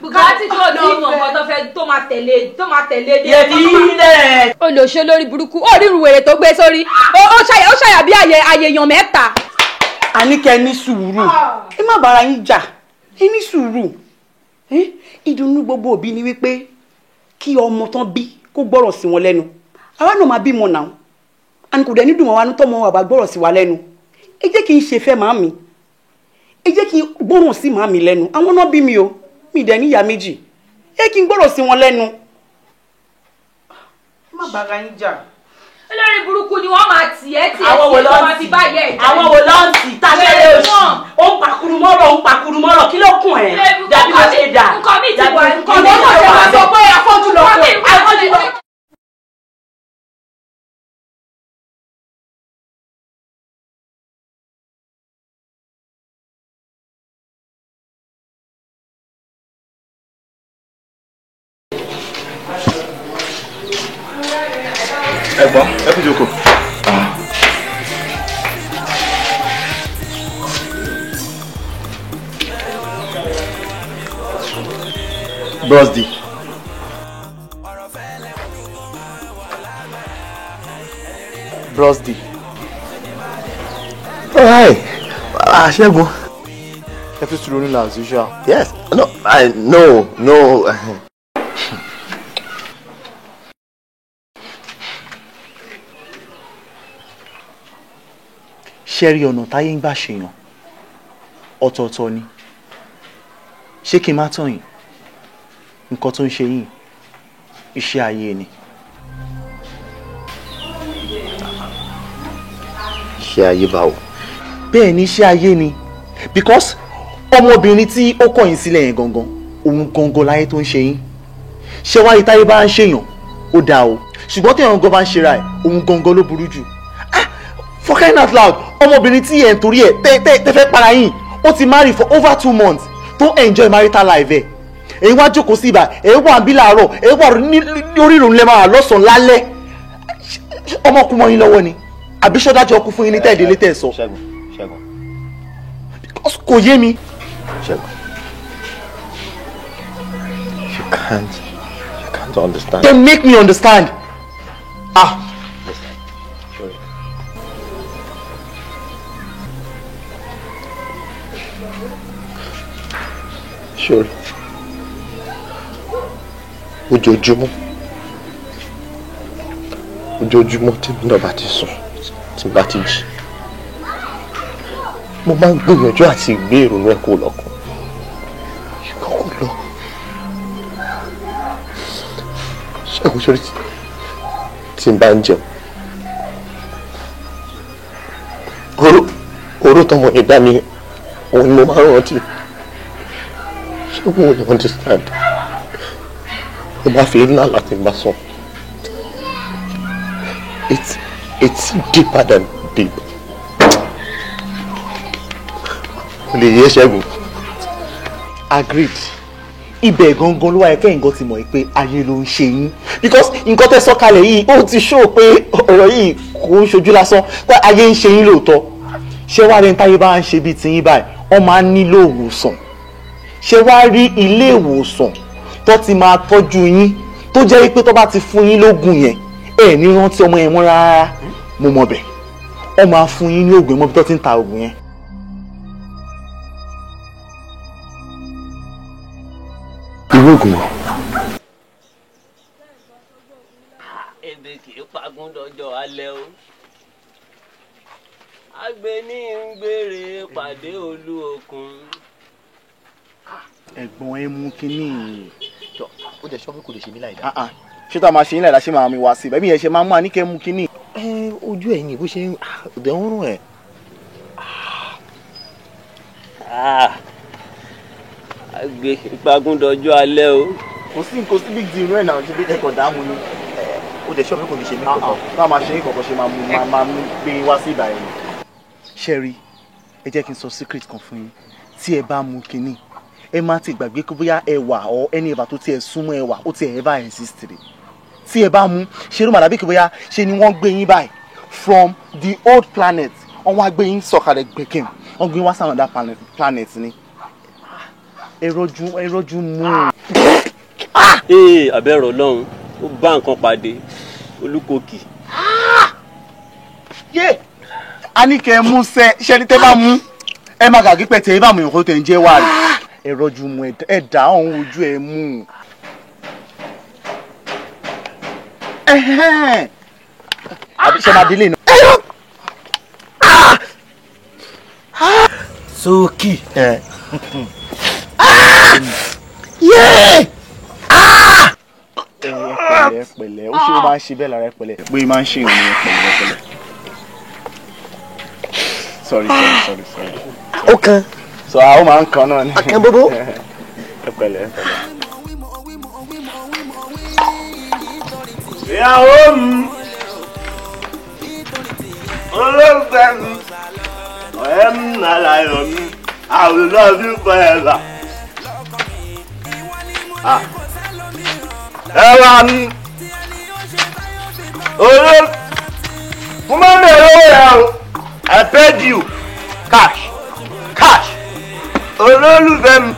Bugatti tó ní ìmọ̀ nǹkan tó fẹ́ tó máa tẹ̀lé tó máa tẹ̀lé dé. Yẹ̀dí ilẹ̀. Olùṣe lórí burúkú, ó rí ìrùwèrè tó gbé sórí, ó ṣàyà bí àyè èèyàn mẹ́ta. A ní kẹ́ ẹ ní sùúrù, ẹ má bára yín jà, ẹ ní sùúrù. Ìdùnnú gbogbo òbí ni wípé kí ọmọ tán bí kó gbọ́rọ̀ sí wọn lẹ́nu. Àwa náà máa bímọ náà, àni kò dẹ̀ ní dùn mọ́ wa ní tọ́mọ wa bá gbọ́rọ̀ sí wa lẹ́nu. Ẹ jẹ́ kí n ṣe fẹ́ màámi, ẹ jẹ́ kí n gbọ́rọ̀ sí màámi lẹ́nu. Àwọn náà bí mi o, mi dẹ̀ níyà méjì, ẹ kí n gbọ́rọ̀ sí wọn lẹ́nu. Má bára yín jà. Olórí burúkú ni wọ́n máa tì ẹ́ tì ẹ́ tì ẹ́ tó máa fi báyẹ̀ ẹ̀ jáde. Àwọn wo ló ń tì? Táṣẹ́rẹ́ òṣì, ó ń pakuru mọ́rọ̀, ó ń pakuru mọ́rọ̀, kí ló kùn ẹ̀? Dàbí wọ́n ṣe dà. Nǹkan mi ti wà, nǹkan mi Ìwọ ti náà ṣe wà. máa sọ pé afọ́jú lọ Nǹkan mi wà. Afọ́jú lọ. Ẹ̀gbọ́n, ẹ kú jókòó. Bros D. Bros D. Oh, hi. Ah, Ṣẹ́gun. Ẹ fi sùúrù nílò as usual. Yes. No, I no, no. Ṣé rí ọ̀nà táyé ń gbà ṣèyàn ọ̀tọ̀ọ̀tọ̀ ni. Ṣé kí n má tàn yín? Nǹkan tó ń ṣe yín, iṣẹ́ ayé ni. Iṣẹ́ ayé báwo? Bẹ́ẹ̀ ni, iṣẹ́ ayé ni, because ọmọbìnrin tí ó kọ̀ yín sílẹ̀ yẹn gangan, òun gangan láyé tó ń ṣe yín. Ṣé wáyé táyé bá ń ṣèyàn ó dáa o, ṣùgbọ́n téèyàn gan bá ń ṣera ẹ̀, òun gangan ló burú jù. For crying out loud, ọmọbìnrin tí ẹ̀ ń torí ẹ̀ tẹ́ fẹ́ para yín, ó ti marry for over 2 months tó enjoy marital life ẹ̀. Èyí wá jókòó sí ibà, èyí wà bí láàárọ̀, èyí wà lórí ìrònú lẹ́ máa lọ́sàn-án lálẹ́. Ọmọkùnrin mọ́ yín lọ́wọ́ ni, àbí ṣọ́dájọ́ ọkùn fún yín ní tẹ́ẹ̀dé létẹ̀ sọ. Ṣẹ́gun, Ṣẹ́gun. Because kò yé mi. Ṣẹ́gun, you can't understand. Then make me understand. Ah. Listen, sorry. Sure. Ojoojúmọ́ ojoojúmọ́ tí mi náà bá ti sùn, tí n bá ti jí, mo máa ń gbìyànjú àti gbé ìrònú ẹ̀ kó lọ́kàn, ṣùgbọ́n kò lọ. Ṣẹ́gun, sórí tí n bá ń jẹun, oró tọmọ yẹn dá mi, òun ni mo máa ń rántí. Ṣẹ́gun, ò lè understand. Mo máa fi ńlá láti bá sọ. It's deeper than deep. Kò lè yé Ṣẹ́gun. Agreed. Ibẹ̀ gangan ló wáyé kẹ́yìn gan ti mọ̀ pé ayé ló ń ṣe yín, because nǹkan tẹ́ sọ kalẹ̀ yìí ó ti show pé ọ̀rọ̀ yìí kò ń ṣojú lásán, pé ayé ń ṣe yín lóòótọ́. Ṣé wàá rí ní táyé bá ń ṣe bíi tiyín báyìí, wọ́n máa ń nílò ìwòsàn. Ṣé wàá rí ilé ìwòsàn tó ti máa tọ́jú yín, tó jẹ́ pé tó bá ti fún yín lóògùn yẹn, ẹ ní rántí ọmọ yẹn mọ́ rárá. Mo mọ̀ bẹ̀, wọ́n máa fún yín ní oògùn yẹn mọ́ bí tó ti ń ta oògùn yẹn. Irú oògùn wo? Ebi kì í pagún dọjọ́ alẹ́ o. Agbe ní ń gbére pàdé olú okun. Ẹ̀gbọ́n ẹ mú kínní. Ó jẹ́ sọ́fún kò lè ṣe mí láì dá. Ṣé tá a máa ṣe yín láì dá, ṣé máa mi wá sí i? Bẹ́ẹ̀ yẹn ṣe máa mú àníkẹ́ mú kínní. Ẹ ojú ẹ̀yìn bó ṣe ń dẹ̀ ń rùn ẹ̀. Agbe ìpagún dọjọ́ alẹ́ o. Kò sí big deal rẹ̀ náà, ṣe bí ẹ̀kọ́ dààmú ni. Ó dẹ̀ ṣọ́ọ̀bù kò ní ṣe mí kọ̀ọ̀kan. Báwo máa ṣe yín kọ̀ọ̀kan ṣe máa mú gbé wá sí ìbàyẹn ni. Ṣẹ́rí, ẹ jẹ́ kí n sọ secret kan fún yín. Tí ẹ bá mu kinní, ẹ má ti gbàgbé kó bóyá ẹwà or any ẹ̀bà tó tiẹ̀ súnmọ́ ẹwà ó tiẹ̀ ever exist rí. Tí ẹ bá mu, ṣe ló máa dàbí kí bóyá ṣe ni wọ́n gbé yín báyìí from the old planet, wọ́n wá gbé yín sọ̀kalẹ̀ gbẹ̀kẹ̀, wọ́n gbé yín wá sí another planet ni. Ẹ rọ́jú mú. Ee, abẹ́rọ̀ lọ́hùn, ó bá nǹkan pàdé, olúkòkì. Yé! A ní kẹ́ ẹ mú sẹ́, ṣé ní tẹ́ bá mú, ẹ má gàgí pẹ̀tẹ́ ẹ bá mú ìyànjú tẹ̀ ń jẹ́ wá rẹ̀. Ẹ rọ́jú mú, ẹ dà ọ̀hún ojú ẹ mú. Àbí ṣe máa délé iná. Sókì. Yé! Ẹ pẹ̀lẹ́, ó ṣe ó máa ń ṣe bẹ́ẹ̀ lára ẹ pẹ̀lẹ́. Bóyá máa ń ṣe ìrìn ẹ pẹ̀lẹ́ pẹ̀lẹ́. Sorry. Ó kan. So àwọn máa ń kan náà ni. Akẹ́ bóbó. Ẹ pẹ̀lẹ́. Ìyàwó mi, olólùfẹ́ mi, ọ̀rẹ́ mi aláyọ̀ mi, I will love you forever. Ẹwà mi, olólùfẹ́ mo máa ń bẹ̀rẹ̀ owó rẹ̀ o, I paid you cash, olólùfẹ́ mi,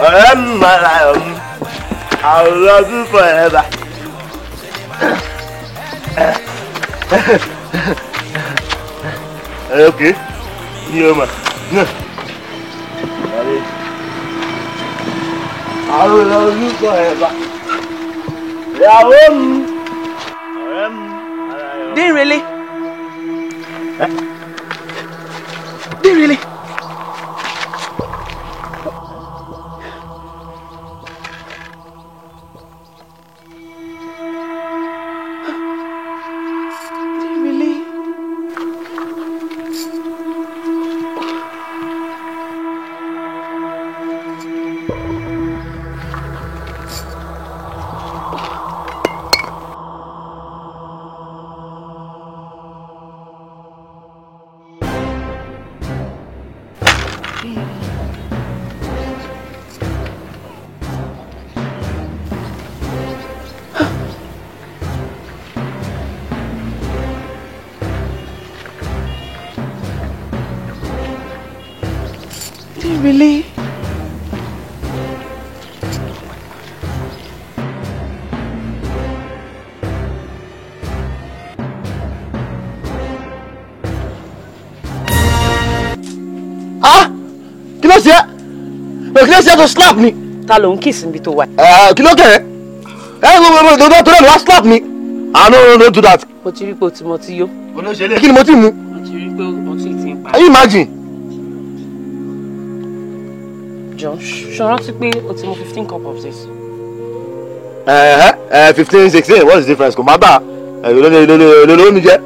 ọ̀rẹ́ mi aláyọ̀ mi, I will love you forever. Okay, ní o ma. I will love you forever. Ìyàwó mi, ọ̀rẹ́ mi. Dérelé. Dérelé. Really? Ah! Kí ló ṣe é? Kí ló ṣe é tó slap mi? Ta ló ń kiss níbi tó wà? Kí ló kẹ̀ ẹ́? Ẹ ẹ tó lẹ́nu wá slap mi. Ah no, no, don't do that. Mo ti rí pé o ti mọ tí yó. Kí ni mo ti mu? Mo ti rí pé o ti ń pa. Can you imagine? John, ṣo rántí pé o ti mu 15 cup of this. 15, 16, what's the difference? Kò má bà ló mi jẹ́.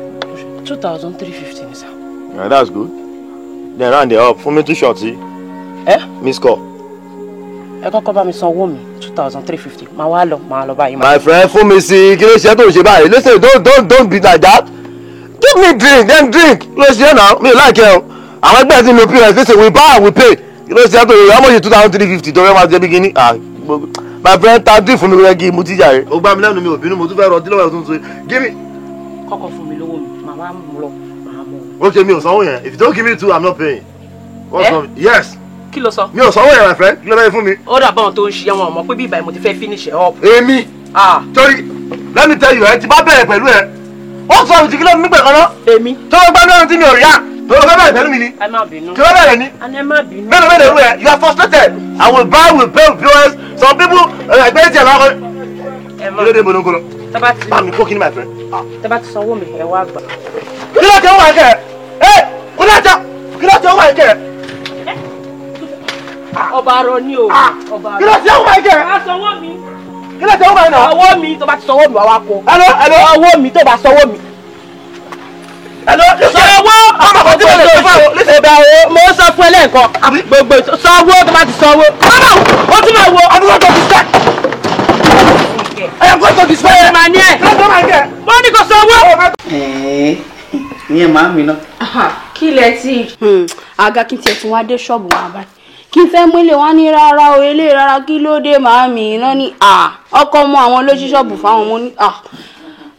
2,350 ni sir. Yeah, that's good. Then round it up, fún mi 2 shots yìí. Ẹ? Miss call. Ẹ kọ́kọ́ bá mi san owó mi 2,350. Màá wá lọ, màá lọ báyìí. My friend, fún mi sí kí ló ṣe tó ń ṣe báyìí? Listen, don't be like that. Give me drink, then drink. Kí ló ṣe náà? Mi ò like ẹ o. Àwọn ẹgbẹ́ ti lo POS, listen, we buy and we pay. Kí ló ṣe tó yẹ? How much is 2,350 tó fẹ́ máa jẹ́ bí kíní? My friend, ta drink fún mi rẹ́ kí mo ti jàre. Ó gbá mi lẹ́nu mi ò bínú, mo tún fẹ́ rọtí lọ́wọ́ tuntun. Give me. Kọ́kọ́ fún mi lówó mi, màá wá mú lọ, màá mú. Okay, mi ò sanwó yẹn. If you don't give me 2, I'm not paying. What's wrong? Yes. Kí ló sọ? Mi ò sanwó yẹn, my friend. Kí ló fẹ́ fún mi? Ó dà báwọn tó ń ṣiṣẹ́ wọn ò mọ̀ pé bí ìbàyìí mo ti fẹ́ finish ẹ̀ up. Èmi. Torí, let me tell you, ẹ ti bá bẹ̀rẹ̀ pẹ̀lú ẹ. Ó sọ òjì kí ló mi pẹ̀ kan náà. Èmi. Tó o gbá mẹ́rin tí mi ò rí à. Tó o fẹ́ bẹ̀rẹ̀ pẹ̀lú mi ni. Ẹ má bínú. Kí ló bẹ̀rẹ̀ ni? Ẹ má bínú. Mélòó mélòó rẹ̀, you are frustrated. I will buy, will pay with POS. Some people, ẹgbẹ́ tí ẹ lọ́kọ́. Kí ló dé bolongolo? Bá mi kó kí ni, my friend. Tẹ́ bá ti sanwó mi, ẹ wá gbà. Kí ló tẹ ó wà kẹ́ ẹ? Kí ló tẹ kí ló tẹ ó wà kẹ́ ẹ? Ọba arọ ni o. Ọba arọ. Kí ló tẹ ó wà kẹ́ ẹ? Wá sanwó mi. Kí ló tẹ ó wà náà? Ọwọ́ mi tó bá ti sanwó mi wá wá kó. Hello, hello. Ọwọ́ mi tó bá sanwó mi. Hello, sanwó. Ọmọ kan tí mo lè sọ fún ọ. Ọba o, mo sọ fún ẹ lẹ́ẹ̀kan. Gbogbo sanwó tó bá ti sanwó. Bàbá o tún máa wo. I'm going to destroy. I am going to destroy. Màá ní ẹ̀. Ìyẹn màá mi náà. Kí lẹ ti. Àga kí n tiẹ̀ tún wá dé ṣọ́ọ̀bù wa báyìí. Kí n fẹ́ mú ilé wa ní rárá o, ilé rárá kí ló dé màámi iná ní ọkọ ọmọ àwọn ló ṣí ṣọ́ọ̀bù fáwọn ọmọ ní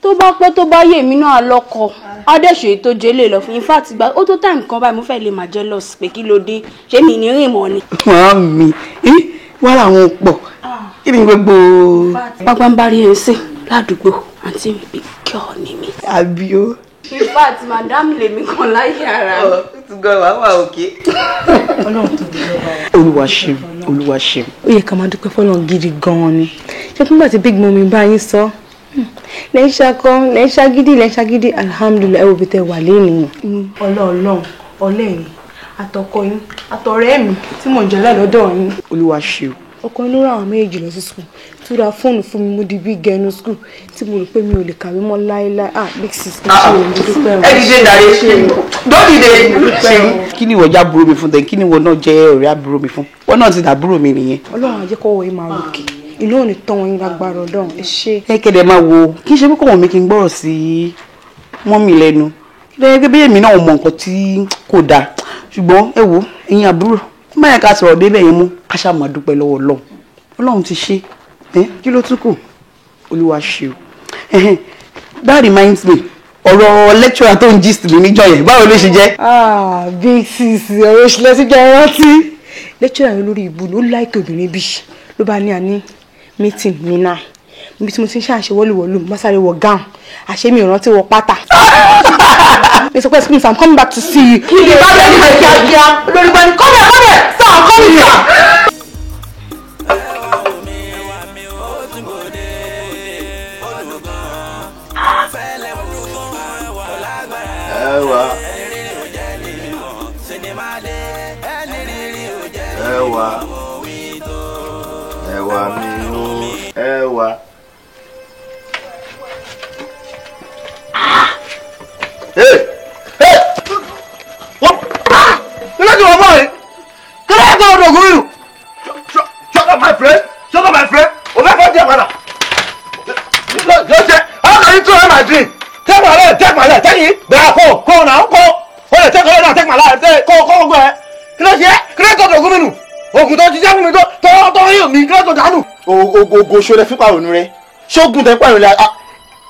tó bá pẹ́ tó bá yé mi náà lọ́kọ adéṣe tó jẹ́ lè lọ fún in fact gba ó tó time kan báyìí mo fẹ́ lè máa jealous pé kí ló dé ṣé mi ní rìn mọ́ ni. Màámi wà láwọn pọ̀ kí ni gbogbo. Pápá ń bá rí ẹ̀ ń sìn ládùúgbò àǹtí mi bí kí ọ̀ ní mi. Àbí o. In fact madam lèmi kan láyé ara mi. Ó ti gbọ́ wàá wà òkè. Ọlọ́run tó di lọ́ba wa. Olúwa ṣeun, Olúwa ṣeun. Ó yẹ ká máa dúpẹ́ fọ́lọ́run gidi gan-an ni. Ṣé fúngbà tí big mummy bá yín sọ? Lẹ́ ń ṣakọ, lẹ́ ń ṣagídí, lẹ́ ń ṣagídí, alhamdulillah, ẹ wo bí tẹ wà lénìí. Ọlọ́ọ̀lọ́run, ọlẹ́yìn, àtọkọ yín, àtọ̀rẹ́ mi tí mò ń jẹ́ lọ́dọ̀ yín. Olúwa ṣeun. Ọkọ inú ra àwọn méjì lọ sí school, tó ra fóònù fún mi, mo di bí gẹnu school tí mo rò pé mi ò lè kàwé mọ́ láéláé. Ah, big sis, kò ṣe òun dúpẹ́ o. Ẹ dìde dàrí, dọ́dìde. Kí ni ìwọ jẹ́ àbúrò mi fún tẹ̀? Kí ni ìwọ náà jẹ́ ọ̀rẹ́ àbúrò mi fún? Wọ́n náà ti dàbúrò mi nìyẹn. Ọlọ́run á jẹ́ kọ́wọ́ yín máa ròkè, inú ò ní tán wọn yín lágbára Ọlọ́run. Ẹ ṣé. Ẹ kéde máa wo kí n ṣe pé kò wọ́n mi kí n gbọ́rọ̀ sí mọ́mì lẹ́nu. Lẹ́yìn pé bí èmi náà mọ nǹkan tí kò dáa, ṣùgbọ́n ẹ wo ẹ̀yin àbúrò má yẹ ká sọ̀rọ̀ débẹ̀ yẹn mú ká ṣáà máa dúpẹ́ lọ́wọ́ Ọlọ́run. Ọlọ́run ti ṣe é, kí ló tún kù? Olúwa ṣe o. That reminds me, ọ̀rọ̀ lecturer tó ń gist mi níjọ́ yẹn, báwo ló ṣe jẹ́? Ah, big sis, ọ̀rọ̀ ìṣẹ̀lẹ̀ sí jẹ́ rántí. Lecturer yẹn lórí ìbú ni ó láìkè obìnrin bí ló bá ní àní meeting ní náà. Níbi tí mo ti ń ṣàṣe wọ́lùwọ́lù, mo sáré wọ gown, àṣé mi ò rántí wọ pátá. Mi sọ pé excuse me, I'm coming back to see you. Kí ni bá bẹ́ẹ̀ ní ìwé kíákíá? Olórí bá ní come here, come here, sir, I'm coming sir. Ẹwà ẹwà ẹwà mi ó ẹwà. Hey! Hey! What? Ah! Kí ló dé wọ́n bọ̀ yìí? Kí ló dé wọ́n dọ̀gún yìí? Shut up my friend! Shut up my friend! O fẹ́ fọ́ díẹ̀ padà. Ló ṣe, how can you throw my drink? Take my leg, take my leg, take it. Bẹ̀rẹ̀ kó kó náà kó. O lè take away náà, take my life, kó kó gbọ́ ẹ. Kí ló ṣe? Kí ló dé dọ̀gún mi nù? Ògùn tó jíjẹ́ fún mi tó tó yín mi, kí ló tó dànù? Ògùn oṣù rẹ fipá ònú rẹ. Ṣógun tẹ pàrọ̀ rẹ.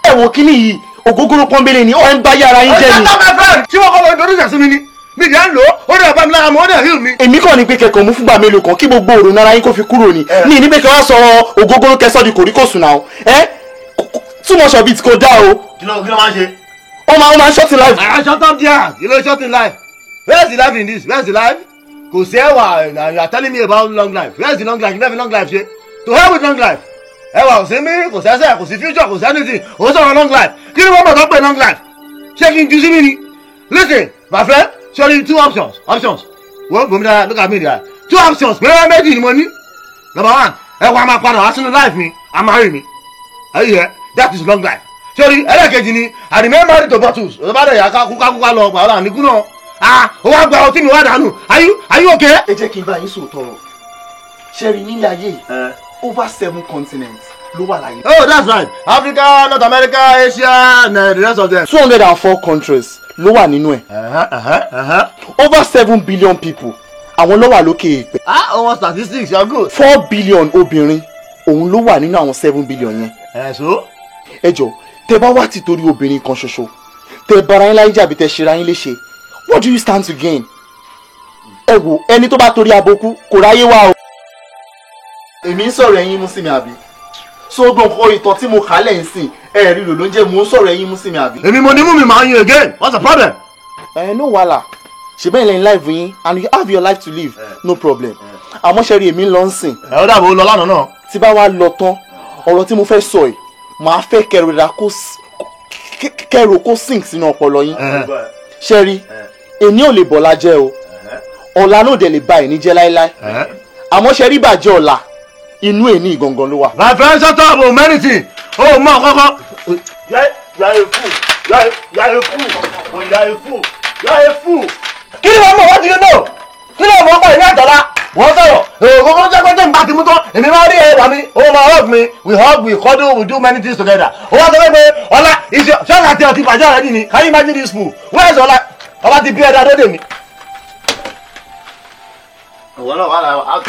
Ẹ wo kíní yìí, ògógóró pọ́nbélé ni, ó ń bá yàrá yín jẹ́ ni. Shut up my friend! Ṣé wọ́n kọ́ lọ introduce sí mi ni? Mi ìdí à ń lò ó, ó dẹ̀ bá mi lára mu, ó dẹ̀ heal mi. Èmi kàn ní pé kẹ̀kọ́ mú fúngbà mélòó kan kí gbogbo òrònú ara yín kó fi kúrò ni. Ní ní pé kí wọ́n sọ ògógóró kẹsọ́ di kòríkòsùn náà. Ẹ too much of it kò dá o. Kí ló máa ń ṣe? Ó máa ń short in life. I shut up there. You know short in life. Where's the life in this? Where's the life? Kò sí ẹwà, you are telling me about long life. Where's the long life? You never long life ṣe. To hell with long life. Ẹwà ò sí mí, kò sẹ́sẹ̀, kò sí future, kò sí anything. Ò sọ̀rọ̀ long life. Kí ni wọ́n mọ̀ tó pè long life? Ṣé kí n ju sí mi ni? Listen, my friend, surely two options. Options. Wọ́n bomi dára, look at me there. Two options. Pẹ̀lú méjì ni mo ní. Number one, ẹwà máa padà wá sínú life mi, a máa rí mi. Are you here? That is long life. Sorry, ẹlẹ́kejì ni, I remember the bottles. Ọ̀sán bá dẹ̀ yà ká kú ká kú ká lọ pàrọ̀ àníkú náà. Ah, ó wá gba ọtí mi wá dànù. Are you okay? Ẹ jẹ́ kí n bá yín sòótọ́ ọ̀rọ̀. Ṣé rí nílé ayé yìí? Over 7 continents ló wà láyé. Oh, that's right. Africa, North America, Asia, and the rest of them. 204 countries ló wà nínú ẹ̀. Over 7 billion people àwọn ló wà lókè èèpẹ̀. Ah, over statistics, you are good. 4 billion obìnrin òun ló wà nínú àwọn 7 billion yẹn. Ẹ so. Ẹ jọ, tẹ bá wá ti torí obìnrin kan ṣoṣo, tẹ bara yín láyé jàbí tẹ ṣera yín léṣe, what do you stand to gain? Ẹ wo ẹni tó bá torí abokú kò ráyé wá o. Èmi ń sọ̀rọ̀ ẹ̀yin mú sí mi àbí? So gbọ́n ìtàn tí mo kà á lẹ́yìn sìn, ẹ rí lò ló ń jẹ́ mò ń sọ̀rọ̀ ẹ̀yin mú sí mi àbí? Èmi mo ní mú mi máa ń yin again, what's the problem? Ẹ no wàhálà, ṣe bẹ́ẹ̀ lẹ́yìn life yín and you have your life to live, no problem. Àmọ́ ṣe rí èmi ń lọ ń sìn. Ẹ ó dàbò lọ lánàá náà. Tí bá wá lọ tán, ọ̀rọ̀ tí mo fẹ́ sọ yìí, màá fẹ́ kẹrò kó sink sínú ọpọlọ yín. Ṣe rí, èmi ò lè bọ̀lá jẹ́ o, ọ̀la náà dẹ̀ lè ba ẹ̀ní jẹ́ láéláé. Àmọ́ ṣe rí bàjẹ́ ọ̀la, inú èní ìgangan ló wà. My friend, shut up, o mẹ́rìntì, o mọ kọ́kọ́. You are a fool, you are a fool, you are a fool, you are a fool. Kí ni wọ́n mọ̀? What do you know? Kí ló mọ̀ ń bọ̀ ní àtọ̀lá? Wọ́n sọ̀rọ̀. Ògógó jẹ́ pé tó ń bá ti mú tán, èmi máa rí ẹwà mi, ó máa hug mi, we hug, we cuddle, we do many things together. Ó wá sọ pé Ọlá, ṣọ́ọ̀gà àti ọtí bàjẹ́ ọ̀rẹ́ ni, can you imagine this fool? Where is Ọlá? Ọba ti bí ẹ̀dá dóde mi. Ìwọ náà wà lára.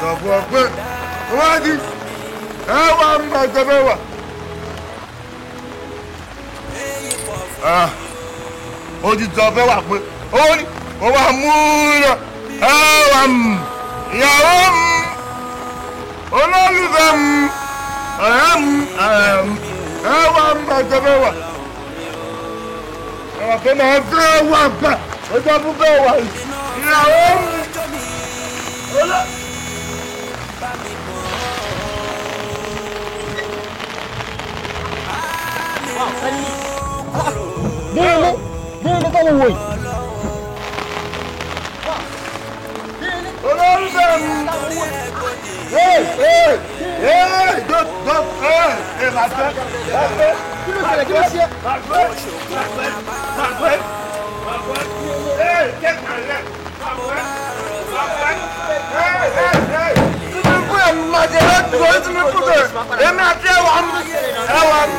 Sọ̀bù pé wọ́n ti ẹ wà ń bá ìjọba wà. Ó ti sọ fẹ́ wà pé ó ní ó wà mú lọ ẹ wà mú ìyàwó mú olólùfẹ́ mú ọ̀rẹ́ mú ẹ wà ń bá ìjọba wà. Ẹ̀wọ̀n pé màá fẹ́ wà gbà ó sọ fún bẹ́ẹ̀ wà ìyàwó mú. Délé délé kọ́ ló wò yìí. Olólùfẹ́ mi. Ee ee ee do do ee ee ma fẹ́ ma fẹ́. Kí ló ṣẹlẹ̀ kí ló ṣe? Ma fẹ́ ma fẹ́ ma fẹ́ ma fẹ́. Ee kẹ́kọ̀ọ́ lẹ̀ ma fẹ́ ma fẹ́. Ee ee ee. Tumi fún ẹ̀ ma jẹ lọ́tù ó tumi fún bẹ́ẹ̀. Èmi àti ẹwà mi ẹwà mi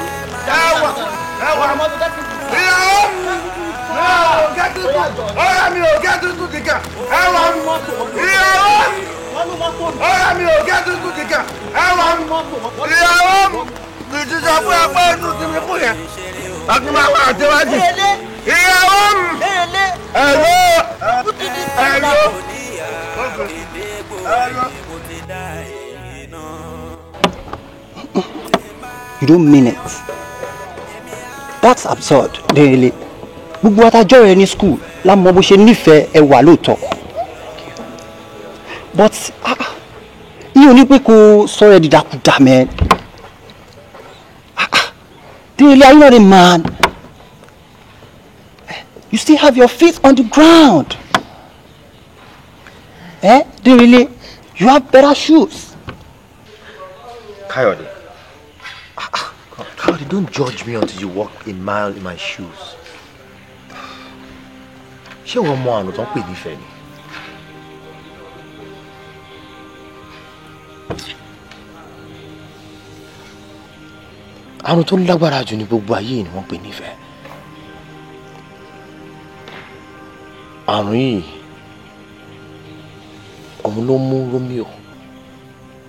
ẹwà ẹwà mi. Ìyàwó mi ọ̀rẹ́ mi ò gẹ́ tuntun kíkà ẹwà mi. Ìyàwó mi ọ̀rẹ́ mi ò gẹ́ tuntun kíkà ẹwà mi. Ìyàwó mi mi ti sọ fún ẹ pé inú ti mi kú yẹn. Àti máa wá àtiwájú. Ìyàwó mi ẹ̀rọ ẹ̀rọ ẹ̀rọ. You don't mean it. That's absurd, Délé. Gbogbo atajọ́ rẹ ní school la mọ bó ṣe nífẹ̀ẹ́ ẹwà lóòótọ́. But iye ò ní pé kó sọ̀rọ̀ ẹ dìdàkudà man. Délé, are you not a man? You still have your feet on the ground. Eh, Délé, you have better shoes. Káyọ̀dé. Káyọ̀dé, don't judge me until you walk a mile in my shoes. Ṣé wọ́n mọ àrùn tó ń pè nífẹ̀ẹ́ ni? Àrùn tó lágbára jù ní gbogbo ayé ni wọ́n pè nífẹ̀ẹ́. Àrùn yìí, òun ló mú Romeo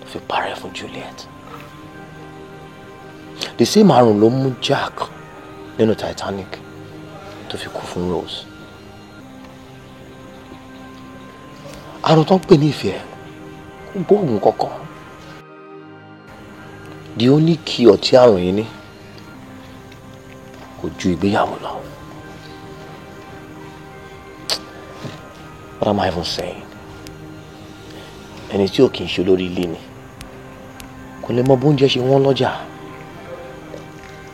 tó fi para ẹ̀ fún Juliet. The same àrùn ló mú Jack nínú Titanic tó fi kú fún Rose. Àrùn tó ń pè ní ìfẹ́ kò gbóògùn kankan. The only cure tí àrùn yìí ní kò ju ìgbéyàwó lọ. What am I even saying? Ẹni tí ò kì í ṣe olórí ilé ni kò lè mọ bóúnjẹ ṣe wọ́n lọ́jà.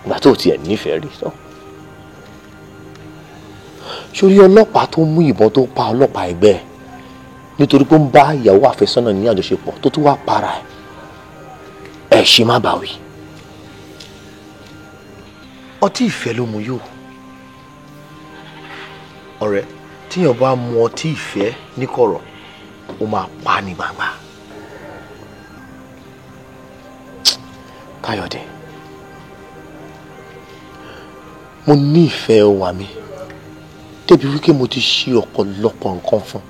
Ìgbà tó tiẹ̀ nífẹ̀ẹ́ rí tán. Sórí ọlọ́pàá tó mú ìbọn tó pa ọlọ́pàá ẹgbẹ́ ẹ̀ nítorí pé ó ń bá ìyàwó àfẹ́sọ́nà ní àjọṣepọ̀ tó tún wá para ẹ̀ ẹ̀ ṣe má bàwí. Ọtí ìfẹ́ ló mu yó. Ọ̀rẹ́, tíyàn bá mu ọtí ìfẹ́ níkọ̀rọ̀, ó máa pa ní gbangba. Káyọ̀dé, mo ní ìfẹ́ ọwà mi débi wípé mo ti ṣe ọ̀pọ̀lọpọ̀ nǹkan fún.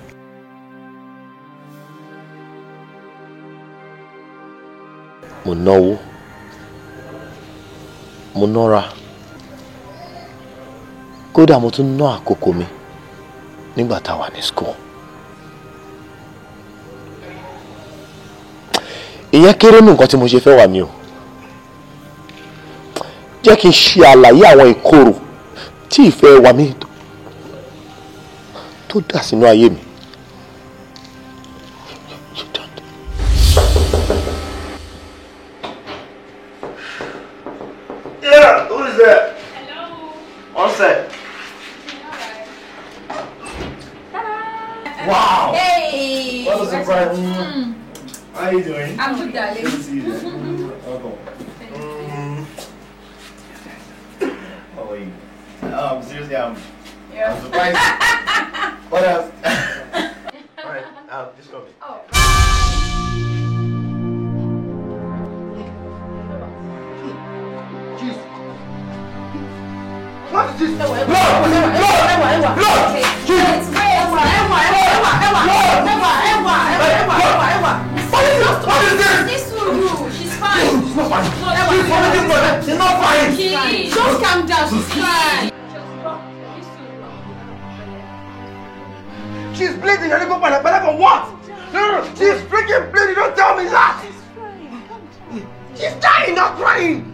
Mo náwó, mo nára, kódà mo tún ná àkókò mi nígbà tá a wà ní school. Ìyẹn kéré nù nǹkan tí mo ṣe fẹ́ wà mí o. Jẹ́ kí n ṣe àlàyé àwọn ìkorò tí ìfẹ́ wà mí tó dà sínú ayé mi. Yeah, who is there? Hello. One sec. Wow. Hey. What a surprise. How are you doing? I'm good, darling. Good to see you. Welcome. Seriously, I'm surprised. What else? All right, just go. Oh. What is this? Blood! Blood! Blood! Jesus! What is this? What is this? She's fine. She's not fine. She's vomiting blood. She's not fine. Just calm down. She's fine. She's bleeding. I didn't go for what? No, no, she's freaking bleeding. Don't tell me that. She's fine. Calm down. She's dying, not crying.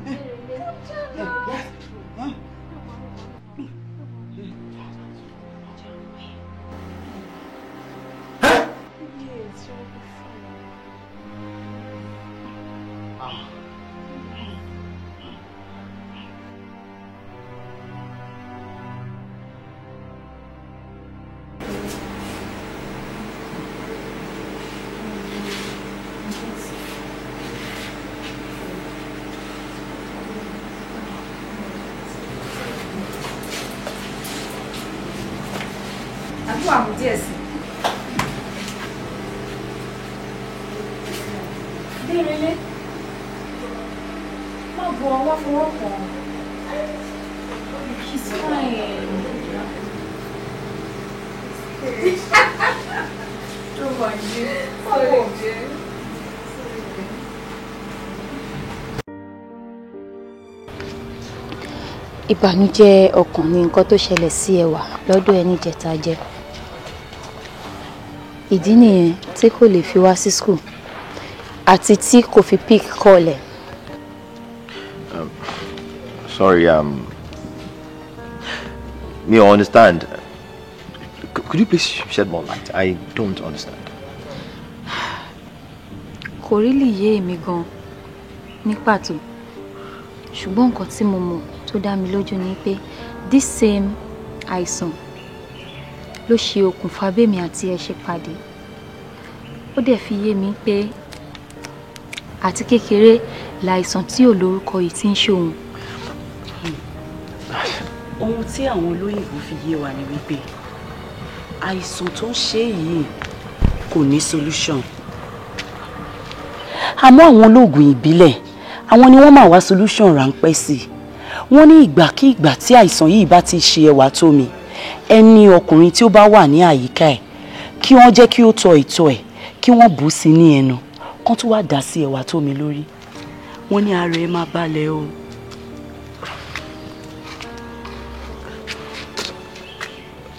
Díẹ̀ sí. Dérelé, má bu ọwọ́ fọwọ́ kàn. She's fine. Ìbànújẹ́ ọkàn ni nǹkan tó ṣẹlẹ̀ sí Ẹwà lọ́dọ̀ ẹni jẹta jẹ. Ìdí nìyẹn tí kò lè fi wá sí school àti tí kò fi pick call ẹ̀. Sorry, me understand. Could you please shed more light? I don't understand. Kò rí lè yé èmi gan ní pàtó, ṣùgbọ́n nǹkan tí mo mọ̀ tó dá mi lójú ni pé this same àìsàn ló ṣe okùnfà bẹ́mi àti ẹ ṣe pàdé. Ó dẹ̀ fi yé mi pé àti kékeré làìsàn tí ò lórúkọ yìí ti ń ṣòun. Ohun tí àwọn olóyìnbó fi yé wa ni wípé àìsàn tó ń ṣe yìí kò ní solution. Àmọ́ àwọn olóògùn ìbílẹ̀ àwọn ni wọ́n máa wá solution ráńpẹ́ sí i. Wọ́n ní ìgbàkigbà tí àìsàn yìí bá ti ṣe Ẹwà tó mi, ẹni ọkùnrin tí ó bá wà ní àyíká ẹ̀ kí wọ́n jẹ́ kí ó tọ ìtọ̀ ẹ̀ kí wọ́n bù sí ní ẹnu kán tó wá dà sí Ẹwà tó mi lórí. Wọ́n ní ara ẹ̀ máa balẹ̀ o.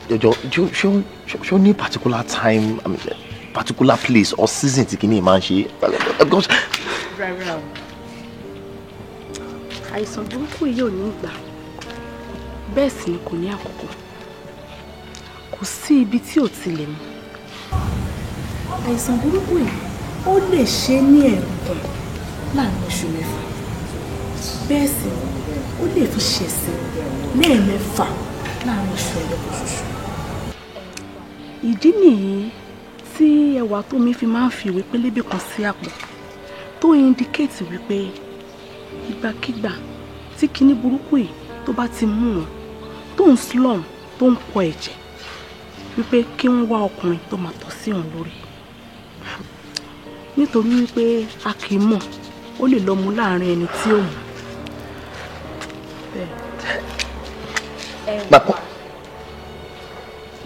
Ṣé o ní particular time, I mean, particular place or season tí kìíní máa ń ṣe? Rárá o, àìsàn burúkú yìí ò ní ìgbà, bẹ́ẹ̀ sì ni kò ní àkókò. Kò sí ibi tí ò ti lè mú. Àìsàn burúkú yìí ó lè ṣe ní ẹ̀ẹ̀kan láàrin oṣù mẹ́fà, bẹ́ẹ̀ sì ni ó lè fi ṣẹ̀sín lẹ́ẹ̀mẹ́fà láàrin oṣù ẹyọkan ṣoṣo. Ìdí nìyí tí Ẹwà tó mi fi máa ń fi ìwé pélébé kan sí àpò tó indicate wípé ìgbàkigbà tí kinní burúkú yìí tó bá ti mú wọn tó ń slum tó ń pọ ẹ̀jẹ̀ wípé kí wọ́n wá ọkùnrin tó máa tọ̀ sí òun lórí, nítorí wípé a kì í mọ̀, ó lè lọ mú láàrin ẹni tí ó mọ̀. Ẹwà.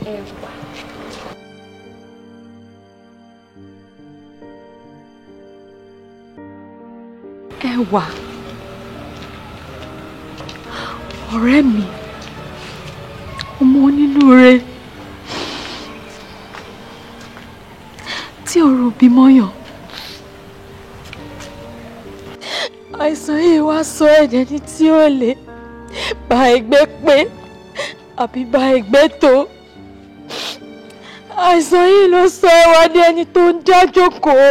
Ẹwà. Ẹwà. Ọ̀rẹ́ mi, ọmọ onínúure tí ọ̀rọ̀ òbí mọ́yàn. Àìsàn yìí wá sọ ẹ̀jẹ̀ ní tí ó lè bá ẹgbẹ́ pé àbí bá ẹgbẹ́ tó. Àìsàn yìí ló sọ Ẹwà di ẹni tó ń dá jókòó.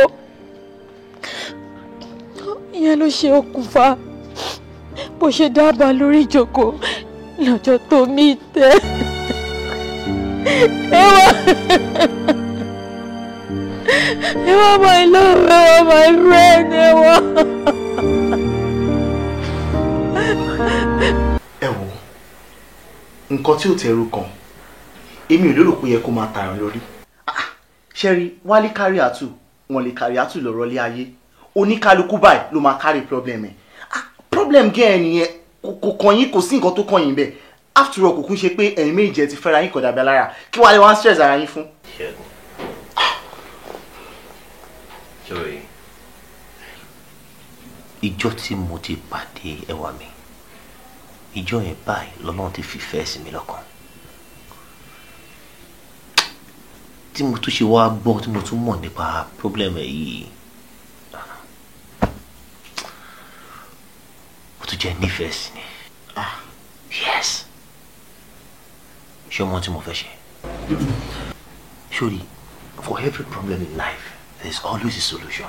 Ìyẹn ló ṣe okùnfà bó ṣe dábàá lórí ìjókòó lọ́jọ́ tó mí tẹ́. Ẹwà, Ẹwà my love, Ẹwà my friend, Ẹwà. Ẹ wo, Nǹkan tí ò tẹ̀rù kan, èmi ò lérò pé yẹ kó máa tààràn lórí. Ṣẹ́rí, wálé kárí àtù, wọn lè kárí àtù lọ́rọ̀ lé ayé. Oníkálukú báyìí ló máa kárí problem ẹ̀. Problem gẹ́ ẹ nìyẹn, kò kàn yín, kò sí nǹkan tó kàn yín bẹ́ẹ̀. After all, kò kún ṣe pé ẹ̀yin méjì ẹ ti fẹ́ra yín kọ̀dà bí alára. Kí wàá lè wá stress ara yín fún? Ṣẹ́gun. Sorry. Ìjọ́ tí mo ti pàdé ẹwà mi, ìjọ́ yẹn báyìí lọ́lọ́run ti fìfẹ́ sí mi lọ́kàn. Tí mo tún ṣe wá gbọ́, tí mo tún mọ̀ nípa problem ẹ̀ yìí, mo tún jẹ́ nífẹ̀ẹ́ sí ni. Yes. Ṣé o mọ tí mo fẹ́ ṣe? Surely, for every problem in life, there is always a solution.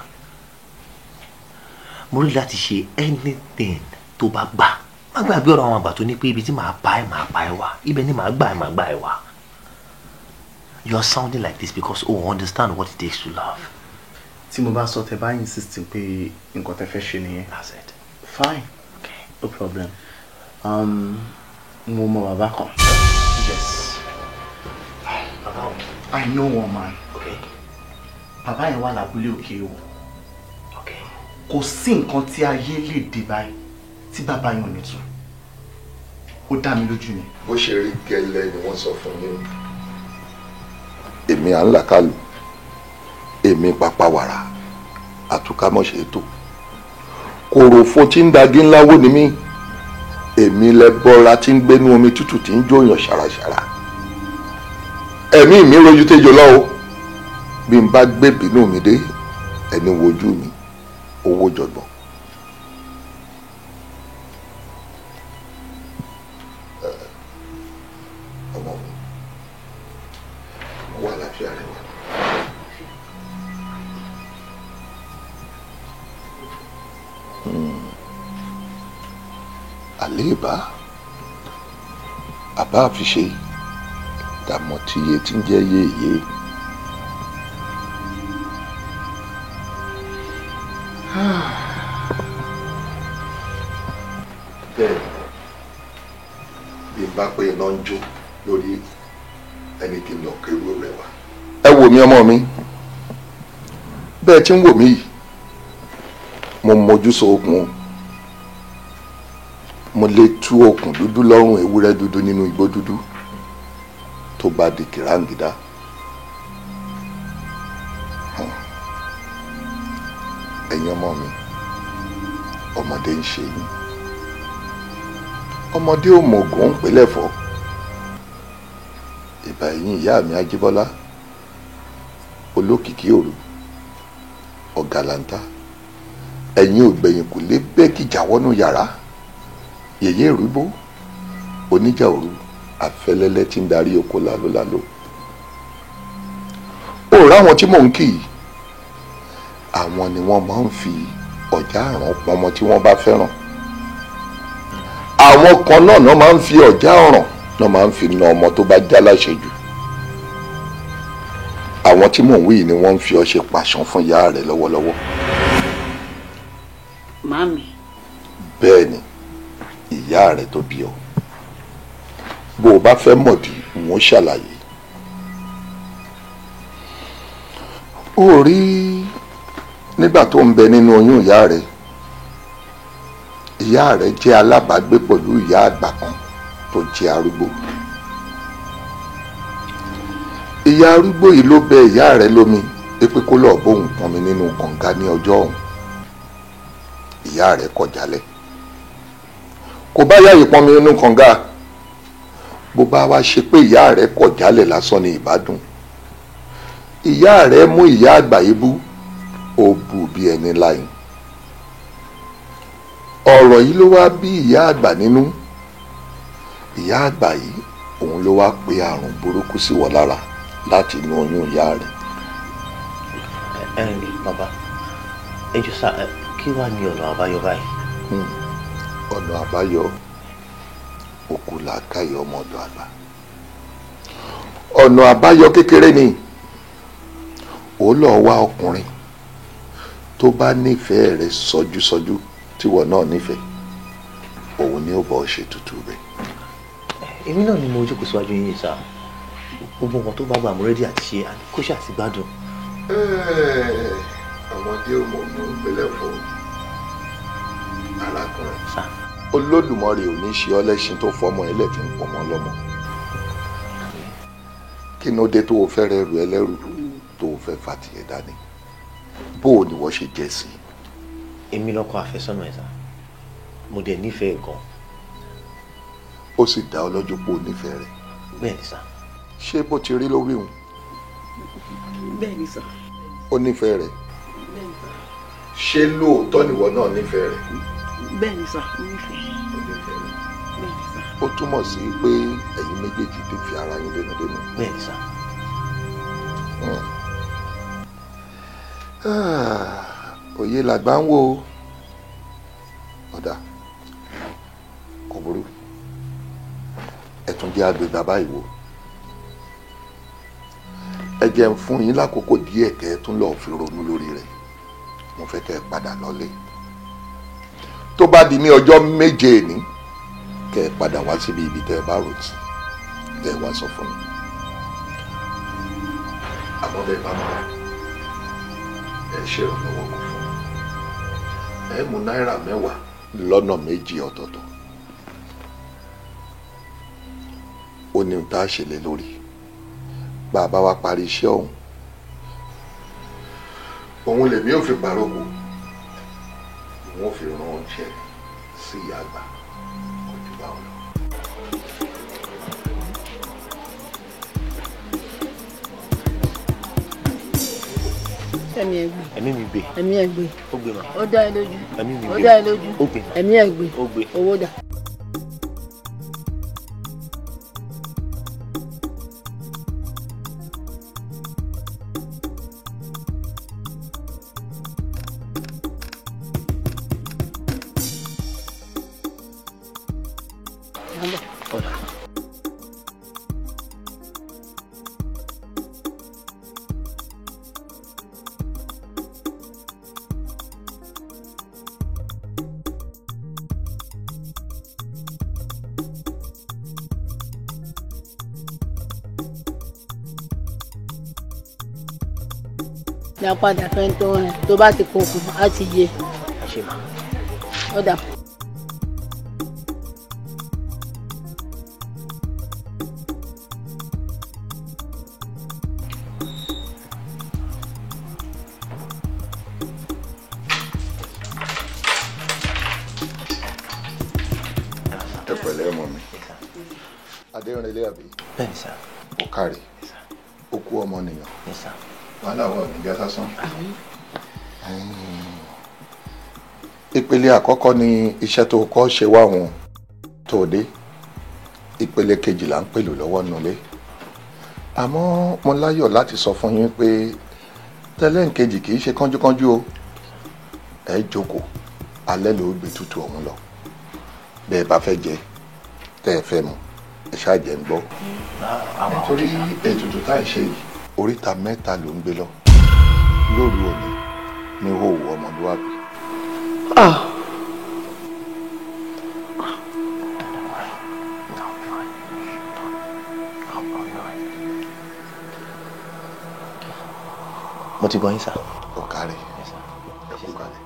Mo rí láti ṣe anything tó bá gbà. Má gbàgbé ọ̀rọ̀ àwọn àgbà tó ní pé ibi tí màá bá ẹ wá, ibẹ̀ ni màá gbà ẹ wá. You are sounding like this because you understand what it takes to love. Tí mo bá sọ tẹ bá insist pé nǹkan tẹ fẹ́ ṣe nìyẹn. That's it. Fine. Okay. No problem. Mo mọ bàbá kan. Yes. Bàbá o. I know one man. Okay. Bàbá yẹn wà lábúlé òkè o. Okay. Kò sí nǹkan tí ayé lè dé báyìí tí bàbá yẹn ò ní tú. Ó dá mi lójú ni. Bó ṣe rí gẹ́lẹ́ ni wọ́n sọ fún mi. Èmi à ń làkàlù, èmi pàpà wàrà, àtúkámọ̀ṣe tó. Kòròfo tí ń dagi ńlá wó ni mí. Èmi lẹ bọ́ra tí ń gbénú omi tútù tí ń jóyàn ṣàràṣàrà. Ẹ̀mí mi rojú tẹ́jọ lọ́wọ́. Bí n bá gbé bínú mi dé, ẹni wojú mi, owó jọ̀gbọ̀n. Ọmọ mi, wà láfíà rẹ wà. Àléèbá, àbá àfiṣe, dàmọ́ tíye tí ń jẹ́ yéèyé. Bẹ́ẹ̀ bí n bá pé iná ń jó lórí ẹni kí n lọ kéwú rẹ wá. Ẹ wò mí ọmọ mi, bẹ́ẹ̀ tí ń wò mí yìí, mo mojú so okùn o. Mo lè tú okùn dúdú lọ́rùn ewúrẹ́ dúdú nínú igbó dúdú tó bá di kìráǹgídá. Ẹ̀yin ọmọ mi, ọmọdé ń ṣe yín. Ọmọdé ò mọ ògùn ń pè lẹ́fọ̀ọ́. Ìbà ẹ̀yin ìyá mi Ajíbọ́lá, olókìkí òru, ọ̀gàlàǹtà, ẹ̀yin ògbẹ̀yìn kò lè bẹ́ẹ̀kì jáwọ́nú yàrá. Yèyé ìrúbó, oníjà òru, àfẹlẹ́lẹ́ tí ń darí oko lálóláló. Ó ráwọn tí mò ń kì í, àwọn ni wọ́n máa ń fi ọ̀já àràn pọnmọ tí wọ́n bá fẹ́ràn. Àwọn kan náà máa ń fi ọ̀já ọ̀ràn náà máa ń fi na ọmọ tó bá já láṣejù. Àwọn tí mò ń wí ni wọ́n ń fi ọṣẹ pàṣán fún ìyá rẹ̀ lọ́wọ́lọ́wọ́. Màámi. Bẹ́ẹ̀ ni, ìyá rẹ̀ tó bí ọ. Bó o bá fẹ́ mọ̀dí, n ó ṣàlàyé. Ó rí nígbà tó ń bẹ nínú oyún ìyá rẹ̀. Ìyá rẹ̀ jẹ́ alábàágbé pẹ̀lú ìyá àgbà kan tó jẹ́ arúgbó. Ìyá arúgbó yìí ló bẹ ìyá rẹ̀ lómi pé kó lọ́ọ́ bóun pọnmi nínú kànga ní ọjọ́ ọ̀hún. Ìyá rẹ̀ kọ̀ jálẹ̀. Kò bá yá ìpọnmi nínú kànga. Bó bá wá ṣe pé ìyá rẹ̀ kọ̀ jálẹ̀ lásán ni ìbádùn. Ìyá rẹ̀ mú ìyá àgbà yìí bú, ó bú bí ẹni láyìn. Ọ̀rọ̀ yìí ló wá bí ìyá àgbà nínú. Ìyá àgbà yìí òun ló wá pe àrùn burúkú sí wọ lára láti inú oyún ìyá rẹ̀. Ẹ bàbá, ẹ jọ sá, kí wàá ní ọ̀nà àbáyọ báyìí? Ọ̀nà àbáyọ òkú làákàyè ọmọ ọ̀dọ̀ àgbà. Ọ̀nà àbáyọ kékeré ni ó lọ wá ọkùnrin tó bá nífẹ̀ẹ́ rẹ̀ sọjúsọjú tíwọ náà nífẹ̀ẹ́, òun ni ó bọ̀ ṣe tutù rẹ̀. Èmi náà ni mo jókòó síwájú yín sá. Gbogbo nǹkan tó bá gbà mo ready àti ṣe kó ṣe àti gbádùn. Ọmọdé ò mọ̀ ní ìpínlẹ̀ fún arákùnrin. Olódùmarè ò ní ṣe ọ́ lẹ́ṣin tó fọmọ ẹlẹ́ tí ń pọmọ lọ́mọ. Kí ló dé tó o fẹ́ rẹrù ẹlẹ́rù tó o fẹ́ fà tiẹ̀ dání? Bó o ní wọ́n ṣe jẹ́ sí i? Èmi lọ́kọ àfẹ́sọ́nà ẹ̀ sá. Mo dẹ̀ nífẹ̀ẹ́ gan. Ó sì dá ọ lójú pé o nífẹ̀ẹ́ rẹ̀. Bẹ́ẹ̀ ni sá. Ṣé bó ti rí ló wí hùn? Bẹ́ẹ̀ ni sá. Ó nífẹ̀ẹ́ rẹ̀. Bẹ́ẹ̀ ni sá. Ṣé lóòótọ́ nìwọ náà nífẹ̀ẹ́ rẹ̀? Bẹ́ẹ̀ ni sá, mo nífẹ̀ẹ́. Ó nífẹ̀ẹ́ rẹ̀. Bẹ́ẹ̀ ni sá. Ó túmọ̀ sí pé ẹ̀yin méjèèjì ti fi ara yín dénúdénú. Bẹ́ẹ̀ ni sá. Òye làgbà ń wò ó. Ọ̀dà kò burú, ẹ tún jẹ́ àgbè bàbá ìwò. Ẹ jẹ́ ń fún yín lákòókò díẹ̀ kẹ́ ẹ tún lọ́ọ́ fi ronú lórí rẹ̀. Mo fẹ́ kẹ́ ẹ padà lọ́lé. Tó bá di ní ọjọ́ méje ní kẹ́ ẹ padà wá síbi ibi tẹ́ ẹ bá rò tí kẹ́ ẹ wá sọ fún mi. Àmọ́ bẹ́ẹ̀ bá mọ̀ ẹ ṣèrànlọ́wọ́ kan fún mi. Ẹ mú náírà 10 lọ́nà 2 ọ̀tọ̀ọ̀tọ̀. Ó ní ohun tá a ṣe lé lórí. Bàbá wa parí iṣẹ́ ọ̀hún, òun lèmi ò fi pàrókò, òun ò fi rán oúnjẹ sí ìyá àgbà kò jù bá wọn lọ. Ẹ̀mí ẹ̀ gbé. Ẹ̀mí mi gbé. Ẹ̀mí ẹ̀ gbé. Ó gbé ma. Ó dá ẹ lójú. Ẹ̀mí mi gbé. Ó dá ẹ lójú. Ó gbé ma. Ẹ̀mí ẹ̀ gbé. Ó gbé. Owó dà. Dá padà fẹ́ tó rìn tó bá ti kókun á ti yé. Ẹ ṣe mà. Ó dà. Ẹ pẹ̀lẹ́ ọmọ mi. Adérinlé àbí? Bẹ́ẹ̀ ni sá. Ó káre. Ó kú ọmọ nìyàn. Yes sir. Wàhálà wà ní já sásán. Ìpele àkọ́kọ́ ni iṣẹ́ tó kọ́ ṣe wá wọn tó dé. Ìpele kejì là ń pèlò lọ́wọ́ nulẹ̀. Àmọ́ mo láyọ̀ láti sọ fún yín pé tẹ́lẹ̀ǹkejì kì í ṣe kánjúkánjú o. Ẹ jókòó, alẹ́ ló gbé tútù ọ̀hún lọ. Bẹ́ẹ̀ bá fẹ́ jẹ, tẹ́ ẹ fẹ́ mu, ẹ ṣáà jẹ́ ń gbọ́. Nítorí ètùtù tá à ń ṣe yìí, oríta 3 ló ń gbé lọ lóru òní ní òwò ọmọlúwàbí. Mo ti gbọ́ yín sá. Ọ̀kàrẹ̀ ẹ kú kalẹ̀.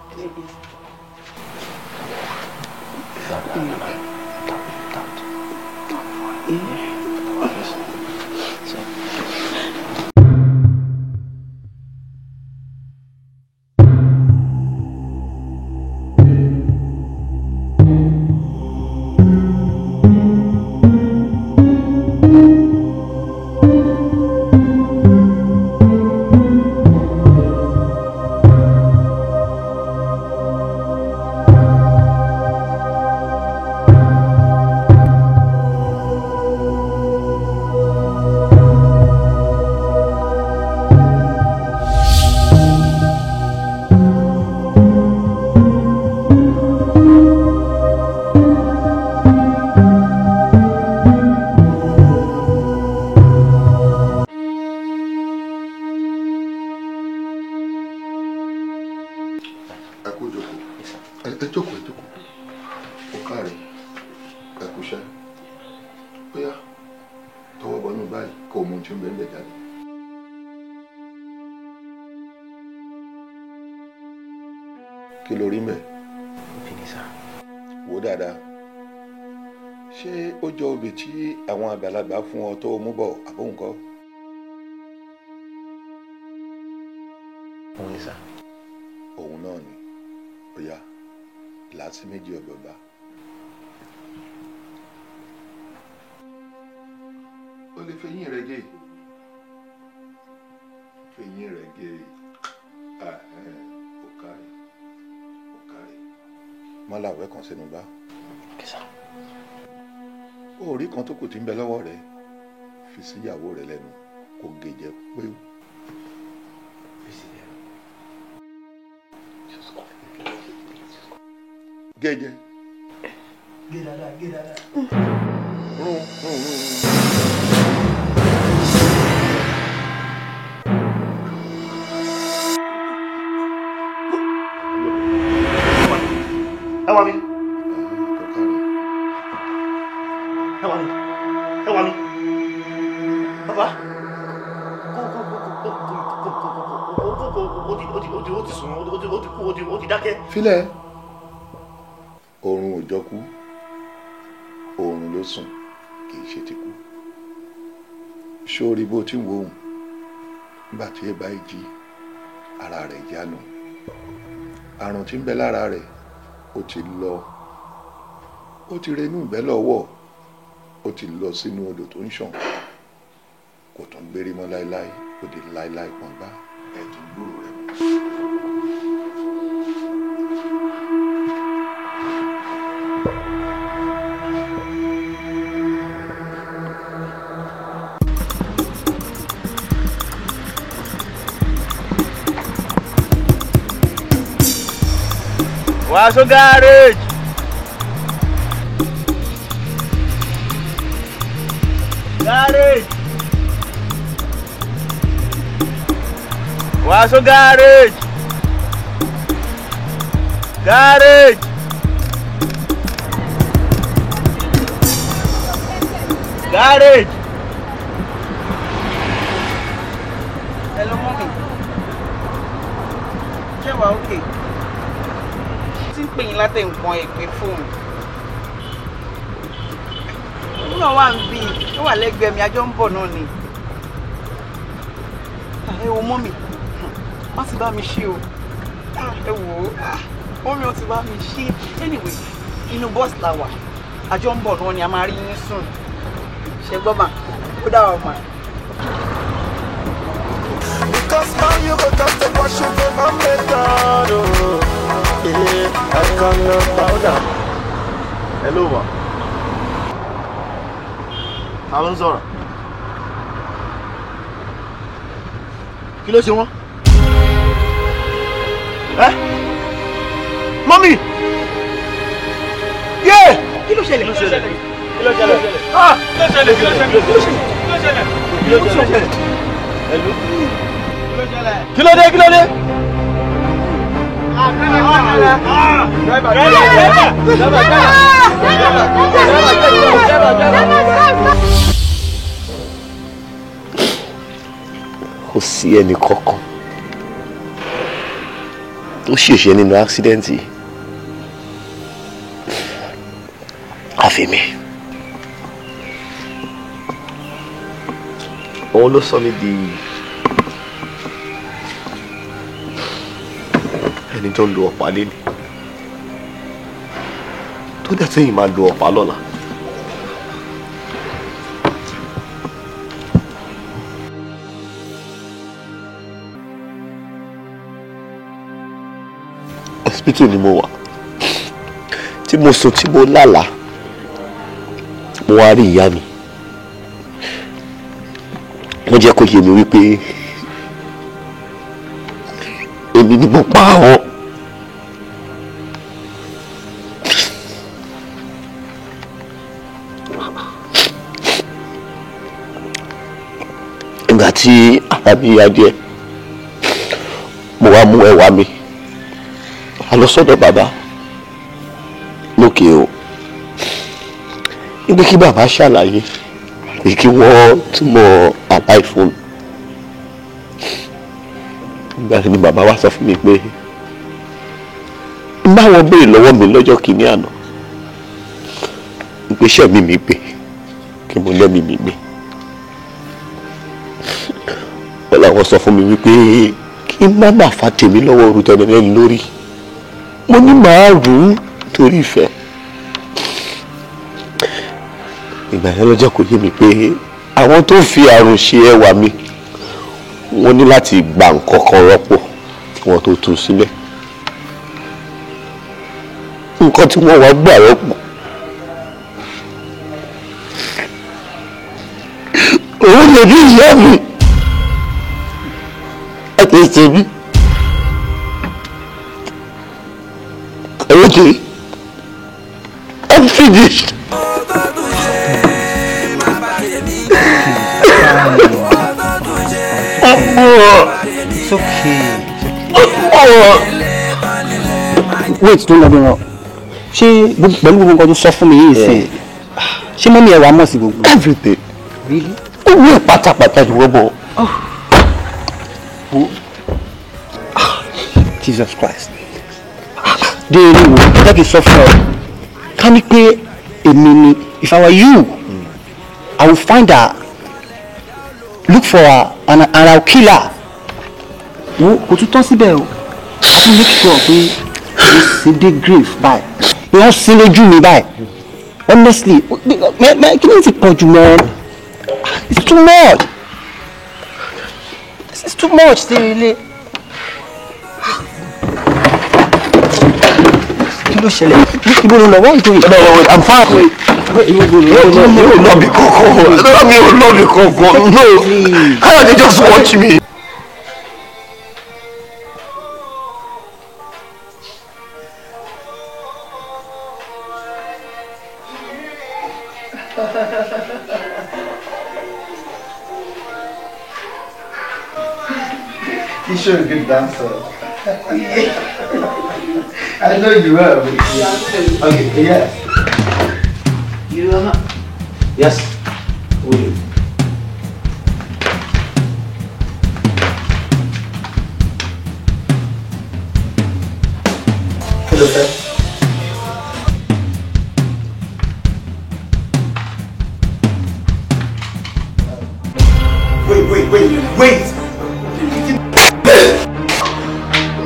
Ẹ jókòó, ẹ jókòó. Ó káre, ẹ kúṣẹ́. Bóyá mú tí ń bẹ́ẹ̀ bẹ́ẹ̀ jáde. Kí ló rí mẹ́? Obì ni sá. Wò dáadáa. Ṣé ó jọ obì tí àwọn àgbàlagbà fún ọ tó mú bọ̀ àbóǹkọ́? Òun ni sá. Òun náà ni. Ó yá, làásì méjì ọ̀gbọ̀gba. O lè fẹ̀yìn rẹ̀ gé. Fẹ̀yìn rẹ̀ gé. Ó kárí. Ó kárí. Má làwẹ́ kan sínú bá. Orí kan tó kù tí ń bẹ lọ́wọ́ rẹ̀ fi síyàwó rẹ̀ lẹ́nu kó gé jẹ pé. Gé jẹ. Gé dáadáa, gé dáadáa. Rún rún rún. Ẹ wá mi. Ẹ wá mi. Ẹ wá mi. Bàbá. Ó ti sùn, ó ti kú, ó ti dákẹ́. Filẹ̀. Oorun ò jọ kú. Oorun ló sùn, kì í ṣe ti kú. Sórí bó ti ń wo òun. Nígbà tí ẹ bá jí, ara rẹ̀ yánu. Àrùn tí ń bẹ lára rẹ̀ ó ti lọ, ó ti renú ìgbẹ́ lọ́wọ́, ó ti lọ sínú odò tó ń ṣàn, kò tún gbérí mọ́ láéláé, ó di láéláé pọ́ngbá ẹ̀ tún gbúrò rẹ̀ mọ́. Wàásù garage. Garage. Wàásù garage. Garage. Garage. Hello, mommy. Ṣé wàá okay? Tí ń pè yín látẹ̀ nǹkan ẹ̀pẹ́ fóònù. Òun náà wà ń bí i, ó wà lẹ́gbẹ̀ẹ́ mi, àjọ ń bọ̀ náà ni. Ẹ wo mọ́mì, wọ́n ti bá mi ṣe o. Ẹ wò ó, mọ́mì wọ́n ti bá mi ṣe. Anyway, inú bọ́ọ̀sì la wà, àjọ ń bọ̀ náà ni a máa rí yín sùn. Ṣé gbọ́ mà? Ó dà wà mà. Because now you go just to worship him and make God, oh. Yeah, I cannot bow down. Hello, ma. Ta ló ń sọ̀rọ̀? Kí ló ṣe wọ́n? Ẹ́ mọ́mì! Yé! Kí ló ṣẹlẹ̀? Kí ló ṣẹlẹ̀? Kí ló ṣẹlẹ̀? Kí ló ṣẹlẹ̀? Kí ló ṣẹlẹ̀? Kí ló ṣẹlẹ̀? Kí ló ṣẹlẹ̀? Hello? Kí ló ṣẹlẹ̀? Kí ló dé? Kí ló dé? Kò sí ẹnì kankan tó ṣèṣe nínú accident yìí àfi mi. Òun ló sọ mí di ẹni tó ń lo ọ̀pá lé ní tó dẹ̀ tún yìí máa lo ọ̀pá lọ́la. Hospital ni mo wà tí mo sùn tí mo lálàá, mo wá rí ìyá mi. Wọ́n jẹ́ kó yé mi wípé èmi ni mo pa àwọn. Ìgbà tí ara mi yá díẹ̀, mo wá mú ẹwà mi a lọ sọ́dọ̀ bàbá lókè o, níbi kí bàbá ṣàlàyé àbí kí wọ́n túmọ̀ àlá. báyìí fún mi. Ìgbà tí ni bàbá wa sọ fún mi pé n bá wọn béèrè lọ́wọ́ mi lọ́jọ́ kìíní àná pé iṣẹ́ mi mi gbé kí mo lẹ́mi mi gbé. Wọ́n làwọn sọ fún mi wípé kí n má má fa tèmi lọ́wọ́ oru tẹnilẹ́ni lórí. Mo ní màá rù ú torí ìfẹ́. Ìgbà yẹn lọ́jọ́ kò yé mi pé àwọn tó fi àrùn ṣe ẹwà mi wọ́n ní láti gba nǹkan kan rọ́pò kí wọ́n tó tú sílẹ̀. Nǹkan tí wọ́n wá gbà rọ́pò òun lè bí ìyá mi àti ẹsẹ̀ mi. Okay, I'm finished. It's okay. Wait, don't let me know. Ṣé pẹ̀lú gbogbo nǹkan tó sọ fún mi yìí sìn? Ṣé mọ́mí ẹ wà mọ̀ sí gbogbo? Everything. Really? Ó wí pátápátá ju wọ́n bọ̀. Jesus Christ. Déèrè wo, jẹ́ kí n sọ fún ẹ. Ká ní pé èmi ni, if I were you, I would find her, look for her, and I will kill her. Wo kò tún tán síbẹ̀ o. I will make sure pé mo sì dé grave báyìí. Wọ́n sin lójú mi báyìí. Honestly, kí ni ti pọ̀ jù mọ́? It's too much. It's too much, Délé. Kí ló ṣẹlẹ̀? Ibo ló lọ? Where you going? No, wait, I'm fine. Mi ò lọ bí kankan. Mi ò lọ bí kankan. No. Káyọ̀dé just watch me. You're sure a good dancer. I know you were. But yeah. Okay, yes. You are not. Yes. Will you? Hello, sir. Wait!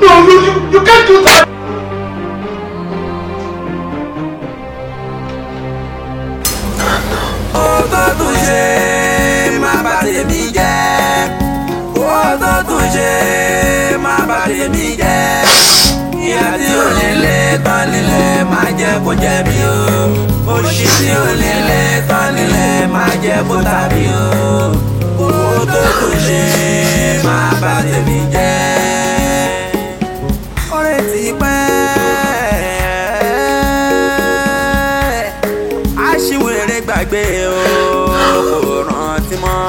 No, you can't do that! Kó jẹ mí o, òṣì tí ò lè lè tán nílẹ̀ máa jẹ́ kó tàbí o, owó tó kù ṣe máa bá tèmi jẹ́. Ọ̀rẹ́ ti pẹ́, aṣiwèrè gbàgbé o, kò rántí mọ́.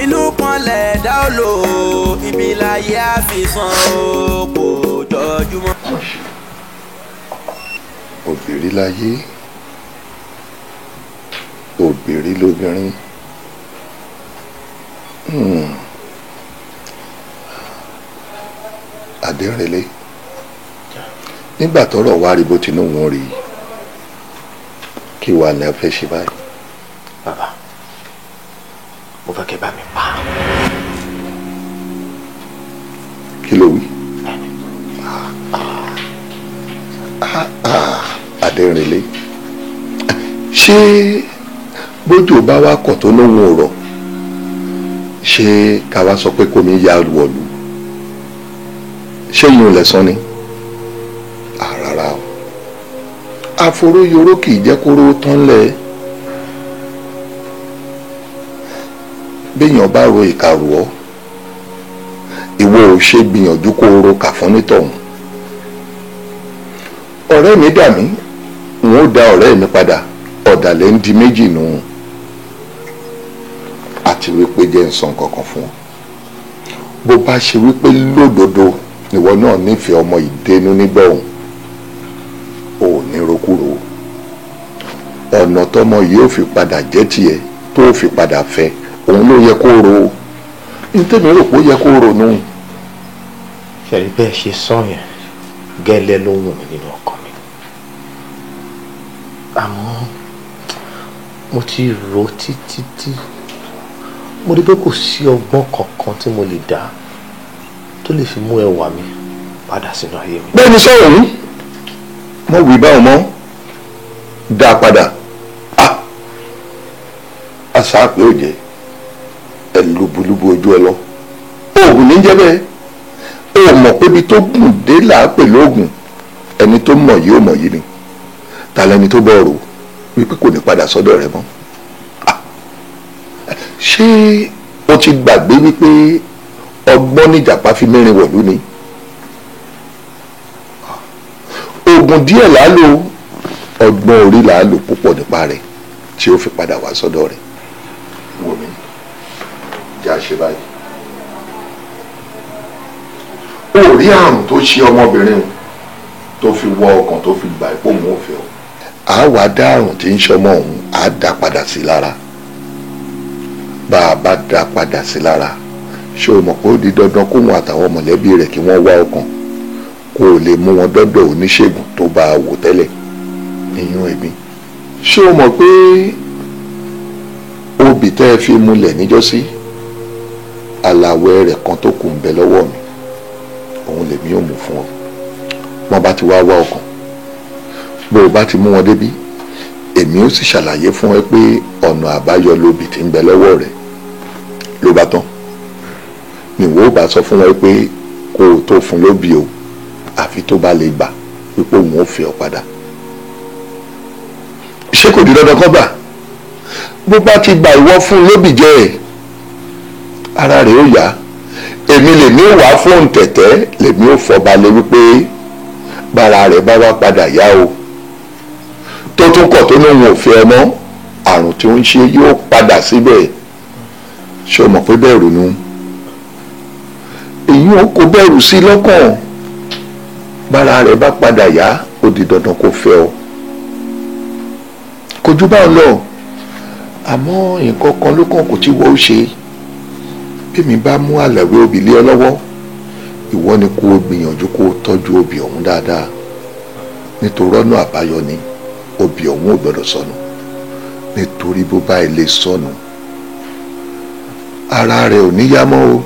Inú kan lẹ̀ dá ó lò, ibi láyé àfisàn o, kò jọjú mọ́. Obìnrin láyé, obìnrin lóbìnrin. Adérẹlé, nígbà tọ́rọ̀ wá rí bó tinú wọn rí, kí wàá ní a fẹ́ ṣe báyìí? Bàbá, mo fẹ́ kẹ́ bá mi pa. Kí ló wí? Adérìnlé, ṣé bójú bá wá kọ̀ tó lóhun ọ̀rọ̀, ṣé ká wá sọ pé kò ní ya wọ̀lú? Ṣé yìí ò lẹ̀sán ni? Rárá o, àforóyoró kì í jẹ́ kóró tán lẹ̀. Béèyàn bá ro ìkà rò ọ́, ìwọ ò ṣe gbìyànjú kó o ro kà fún nítọ̀hún. Ọ̀rẹ́ mi dà mí, n ó da ọ̀rẹ́ mi padà, ọ̀dàlẹ̀ ń di méjì nù. Àti wípé jẹ́ ń sọ nǹkan kan fún ọ, bó bá ṣe wípé lódodo ìwọ náà nífẹ̀ẹ́ ọmọ ìdénú nígbà òun, ò ní rokúro. Ọ̀nà tọmọ yìí ó fi padà jẹ́ tiẹ̀ tó fi padà fẹ́, Òun ló yẹ kó ro ní tèmi rò pé ó yẹ kó ronú. Ṣẹ̀rí bẹ́ẹ̀ ṣe sọ yẹn gẹ́lẹ́ ló wù mí nínú ọkàn mi, àmọ́ mo ti rò títí tí mo rí pé kò sí ọgbọ́n kankan tí mo lè dá tó lè fi mú ẹwà mi padà sínú ayé mi. Bẹ́ẹ̀ni sọ̀rọ̀ yìí mo wí báwọn mọ́ dá a padà àṣà pé ó jẹ ẹ lubulubu ojú ẹ lọ oògùn ní jẹ́ bẹ́ẹ̀. Ó mọ̀ pé ibi tó gùn dé là á pè lóògùn, ẹni tó mọ̀ yìí ó mọ̀ yìí ni. Ta lẹni tó bọ̀ rò wípé kò ní padà sọ́dọ̀ rẹ mọ́? Ṣé o ti gbàgbé wípé ọgbọ́n níjàpá fi mẹ́rin wọ̀lú ni? Oògùn díẹ̀ là á lò, ọgbọ́n orí là á lò púpọ̀ nípa rẹ̀ tí ó fi padà wá sọ́dọ̀ rẹ̀. Wò mí, jẹ́ àṣẹ báyìí. Ó rí àrùn tó ṣe ọmọbìnrin tó fi wọ ọkàn tó fi gbà pé òun ò fẹ́ ọ. A wá dá àrùn tí ń ṣọmọ òun á dá padà sí lára. Bá a bá dá padà sí lára, ṣé o mọ̀ pé ó di dandan kóun àtàwọn mọ̀lẹ́bí rẹ̀ kí wọ́n wá ọkàn kó o lè mú wọn dọ́dọ̀ oníṣègùn tó bá a wò tẹ́lẹ̀ ìyún ẹ̀mí. Ṣé o mọ̀ pé obì tẹ́ ẹ fi múlẹ̀ níjọ́sí aláwẹ̀ rẹ̀ kan tó kù ń bẹ lọ́wọ́ mi, òun lèmi ò mú fún ọ. Wọn bá ti wá wá ọkàn, bó o bá ti mú wọn débí, èmi ó sì ṣàlàyé fún ẹ pé ọ̀nà àbáyọ lobì tí ń bẹ lọ́wọ́ rẹ. Ló bá tán nìwọ ó bá sọ fún ẹ pé kó o tó fún lóbì o, àfi tó bá lè gbà wípé òun ò fẹ́ ọ padà. Ṣé kò di dandan kó gbà? Bó bá ti gbà ìwọ fún lóbì jẹ ẹ, ara rẹ ó yá. Èmi lèmi ò wá fóun tẹ̀tẹ́, lèmi ò fọbalẹ̀ wípé bára rẹ̀ bá wá padà yá o, tó tún kọ̀ tó lóun ò fẹ́ ẹ mọ́, àrùn tí ó ń ṣe yóò padà síbẹ̀. Ṣé o mọ̀ pé bẹ̀rù nu? Èyí ò kó bẹ̀rù sí lọ́kàn. Bára rẹ̀ bá padà yá, ó di dandan kó fẹ́ ọ. Kò jù báwọn lọ, àmọ́ nǹkan kan ló kàn kò tí wọ́n ó ṣe. Bí mi bá mú àlàwé obì lé ọ lọ́wọ́, ìwọ ni kó o gbìyànjú kó o tọ́jú obì ọ̀hún dáadáa, nítorí ọ̀nà àbáyọ ni obì ọ̀hún ò gbọ́dọ̀ sọnù. Nítorí bó bá ilé sọnù, ara rẹ̀ ò ní yá mọ́ o,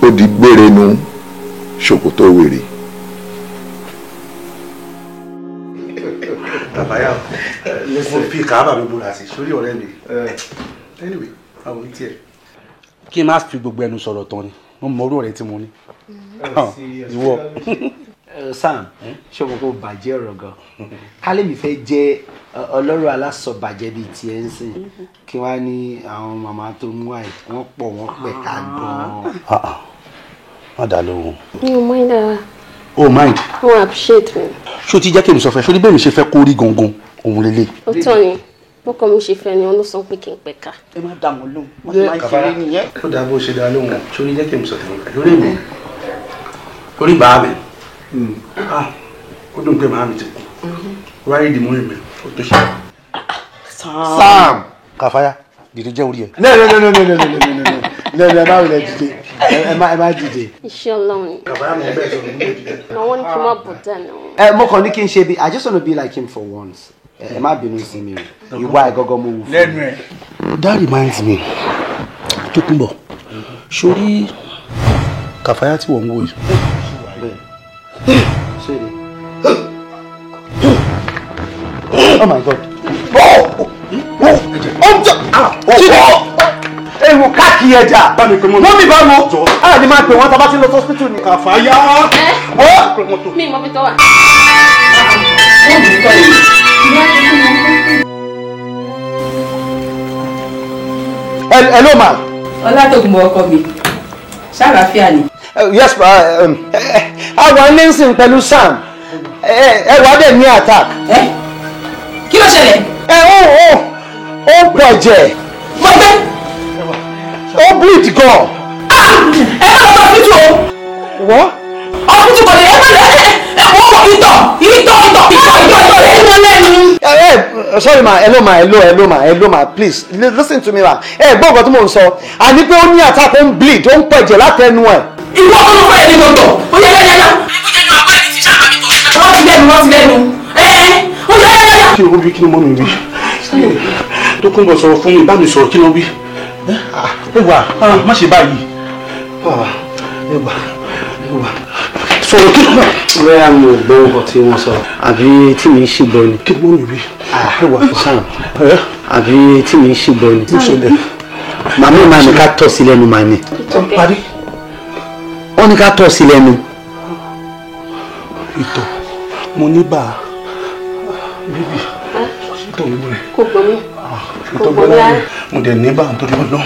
ó di gbére nu ṣòkòtò wèrè. Tàbáyà mo fi kàábà mi búra sí sórí ọ̀rẹ́ mi. Anyway, àwọn ohun tiẹ̀. Kí n má fi gbogbo ẹnu sọ̀rọ̀ tán ni, mo mọ orú ọ̀rẹ́ tí mo ní. Ìwọ. Sam, ṣé o mọ̀ pé o bàjẹ́ ọ̀rọ̀ gan? Kálẹ̀ mi fẹ́ jẹ́ ọlọ́rọ̀ alásọ̀bàjẹ́ bíi tiẹ̀ ń sìn. Kí wá ní àwọn màmá tó mú àì, wọ́n pọ̀ wọ́n pẹ̀ ká gan-an. Má dá lóhùn. Mi ò mind ara. O mind? Mo appreciate mi. Ṣé o ti jẹ́ kí èmi sọ fún ẹ? Ṣé o ní bẹ́ẹ̀ mi ṣe fẹ́ kó rí gangan òun lélẹ̀? Ó tọ́ ni, bọ́kọ mi ṣe fẹ́ ni wọ́n ló sọ pé kí n pẹ̀ka. Ẹ má dá wọn lóhùn, wọ́n ti máa ń ṣeré nìyẹn. Ó dáa bó ṣe dá lóhùn, ṣé o ní jẹ́ kí èmi sọ tẹ̀lé lórí mi? Lórí bàá mi. Ó dùn pé màá mi ti kú. Wáyé ìdìmú mi, ó tó ṣe. Sam! Kàfáyà, dìde jẹ́ orí ẹ. No, no, no, no, no, no, no, no, no, no, no, ẹ má wulẹ̀ dìde, ẹ má dìde. Iṣẹ́ Ọlọ́run ni. Kàfáyà mi bẹ́ẹ̀ sọ̀rọ̀ ní òdìdẹ. Àwọn ní kí n má bọ̀ dáná. Ẹ mo kàn ní kí n ṣe bí, I just wanna be like him for once. Ẹ má bínú sí mi o, ìwà ẹ̀ gọ́gọ́ mo wù fún. Lẹ́nu ẹ̀. That reminds me, Tókunbọ̀, sórí Kàfáyà tí wọ́n ń wò yìí. Oh my God. Ewu káàkiri ẹja. Mọ́mí bá mo. A ní máa pè wọ́n tá a bá ti lọ hospital ni. Kàfáyà. Mi mọ bí tó wà. Hello ma. Ọlátòkùnbọ̀ ọkọ mi, ṣàlàáfíà ni. Yes ma, àwọn ilé ń sìn pẹ̀lú Sam. Ẹ wà dẹ̀ ní attack. Kí ló ṣẹlẹ̀? Ẹ ó bẹ̀jẹ̀. Mo gbé. Ó bleed gan. Ẹ má lọ sí hospital o. Wọ́n? Hospital kò lè ẹ má lọ ẹ wọ́n ìtọ̀ ìtọ̀ ìtọ̀ ìtọ̀ ìtọ̀ ìtọ̀ lẹ́nu lẹ́nu. Sorry ma, hello ma, hello, hello ma, hello ma, please listen to me ma. Ẹ gbọ́ nǹkan tí mò ń sọ, àní pé ó ní attack, ó ń bleed, ó ń pẹ̀jẹ̀ látẹnu ẹ̀. Ìwọ tó ló fẹ́ ẹni gbọ̀ngàn, ó yẹ yẹ yẹ yẹ. Wọ́n ti lẹ́nu, wọ́n ti lẹ́nu. Ó yẹ yẹ yẹ. Kí ló wí, kí ló mọ́ mi wí? Tókunbọ̀ sọ̀rọ̀ fún mi, bá mi sọ̀rọ̀, kí ló wí? Ẹ wà, má ṣe báyìí. Ẹ wà, ẹ wà. Sọ̀rọ̀ kí ló wà? Bóyá mi ò gbọ́ nǹkan tí wọ́n sọ, àbí tí mi ń ṣìgbọ́ ni. Kí ló mọ́ mi wí? Ẹ wà, Sam, àbí tí mi ń ṣìgbọ́ ni. Kí ló ṣẹlẹ̀? Màmí màá ní ká tọ̀ sí lẹ́nu màá ní. Parí. Wọ́n ní ká tọ̀ sí lẹ́nu. Ìtọ̀, mo ní bá a. Bíbí, ìtọ̀ mi rẹ̀. Kò gbọ́ mi. Ìtọ̀ gbọ́ láàyè. Mo dẹ̀ ní bá a nítorí ọdún.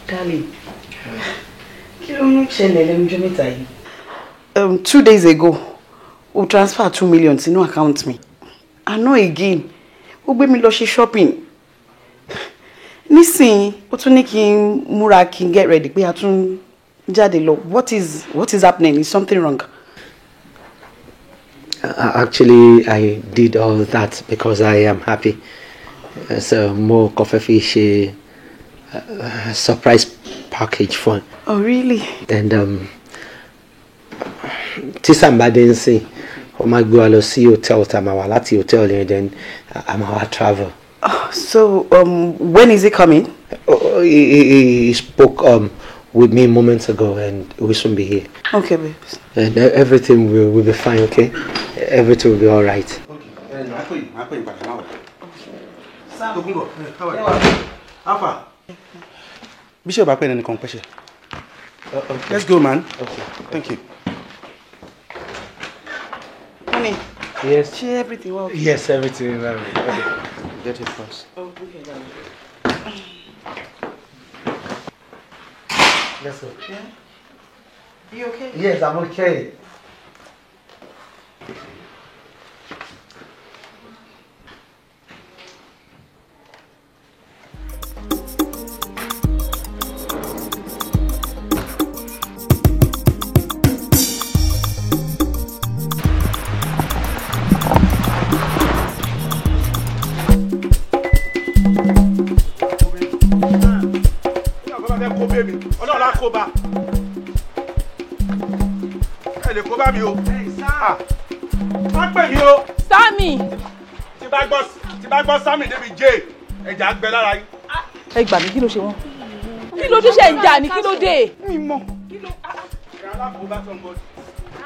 Darling, kí ló ń ṣẹlẹ̀ lẹ́nu ọjọ́ mẹ́ta yìí? 2 days ago, o transfer 2 million sínú account mi. Àná again, ó gbé mi lọ ṣe shopping. Nísìnyí, ó tún ní kí n múra kí n get ready pé a tún jáde lọ. What is happening? Is something wrong? Actually, I did all that because I am happy. So mo kàn fẹ́ fi ṣe surprise package fún. Oh really? And tí Sam bá dé nsìn, ó máa gbé wa lọ sí hotel tá a máa wà, láti hotel yẹn then a máa wá travel. Oh, so when is he coming? Oh, he spoke with me moments ago and he will soon be here. Okay, babe. And everything will be fine, okay? Everything will be all right. Okay. Alpha. Bishop bá pẹ́ ẹnìkan pẹ́ṣẹ̀. Let's go, man. Okay. Thank you. Honey. Yes. Ṣé everything well? Yes, everything well. Okay. Get it first. Oh, okay, darling. Let's go. Yeah. You okay? Yes, I'm okay. Ọlọ́run á kó bá. Ẹ lè kó bá mi o. Má pè mí o. Sáàmì. Tí bá gbọ́ Sáàmì débi jẹ́ ẹ̀jẹ̀ á gbẹ lára yín. Ẹ gbà mí, kí ló ṣe wọ́n? Kí ló tún ṣe ń jà ní kí ló dé? Mi mọ̀. Ẹ alákòóbá somebody.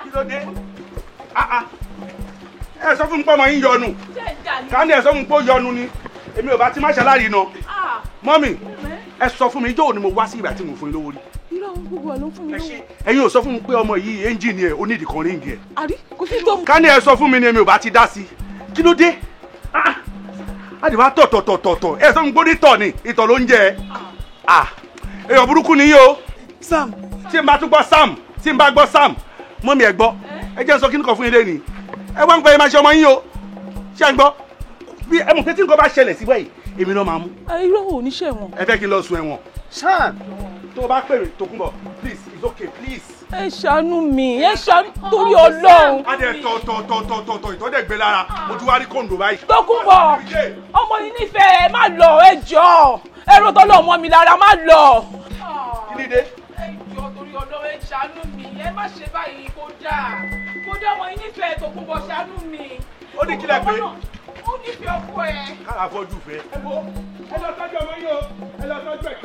Kí ló dé? Ẹ sọ fún mi pé ọmọ yín yọnu. Ká ní ẹ sọ fún mi pé ó yọnu ni. Èmi ò bá ti má ṣaláàrí iná. Mọ́mì, ẹ sọ fún mi, ijó ni mo wá sí ìgbà tí mo fún yín lówó rí. Irọ́ gbogbo ẹ̀ ló ń fún mi lówó. Ẹ̀yin ò sọ fún mi pé ọmọ yìí ẹ́ńjìnì ẹ̀ onídìí kan ríǹgì ẹ̀. Àrí kò sí tó. Ká ní ẹ sọ fún mi ni èmi ò bá ti dá sí. Kí ló dé? A lè wá tọ̀ tọ̀ tọ̀ tọ̀ tọ̀. Ẹ sọ fún mi pé ó ní tọ̀ ni, ìtọ̀ ló ń jẹ ẹ. Èèyàn burúkú ni yín o. Sam. Tí n bá tún gbọ́ Sam, tí n bá gbọ́ Sam, mọ́mì ẹ gbọ́. Ẹ jẹ́ n sọ kí nìkan fún yín lẹ́nìí. Ẹ wá ń pẹ́ ẹ máa ṣe ọmọ yín o. Ṣé ẹ ń gbọ́? Bí ẹ mọ̀ pé tí nǹkan bá ṣẹlẹ̀ sí wẹ̀yìn, èmi náà máa mú. Irọ́ ò ní ṣẹ̀wọ̀n. Ẹ fẹ́ kí n lọ sùn ẹ̀wọ̀n. Sam, tó o bá pè mí, Tòkunbọ̀, please, it's okay, please. Ẹ ṣàánú mi, ẹ ṣàánú torí Ọlọ́run. A dẹ̀ tọ̀ tọ̀ tọ̀ tọ̀ tọ̀ tọ̀ ìtọ́jẹ̀ gbé lára, mo ti wá rí kóńdò báyìí. Tòkunbọ̀, ọmọ yìí nífẹ̀ẹ́, má lọ, ẹ jọ̀ọ́, ẹ rò tọ́lọ́ ọmọ mi lára, má lọ. Kí ni dé? Ẹ jọ̀ọ́ torí Ọlọ́run, ẹ ṣàánú mi, ẹ má ṣe báyìí, kó dáa. Kó dá ọmọ yìí nífẹ̀ẹ́, Tòkunbọ̀, ṣàánú mi. Ó ní kílẹ̀ pé. Ó nífẹ̀ẹ́ ọkọ ẹ. Kára fọ́jú fẹ́. Ẹ wo, ẹ lọ tọ́jú ọmọ yín o, ẹ lọ tọ́jú ẹ̀.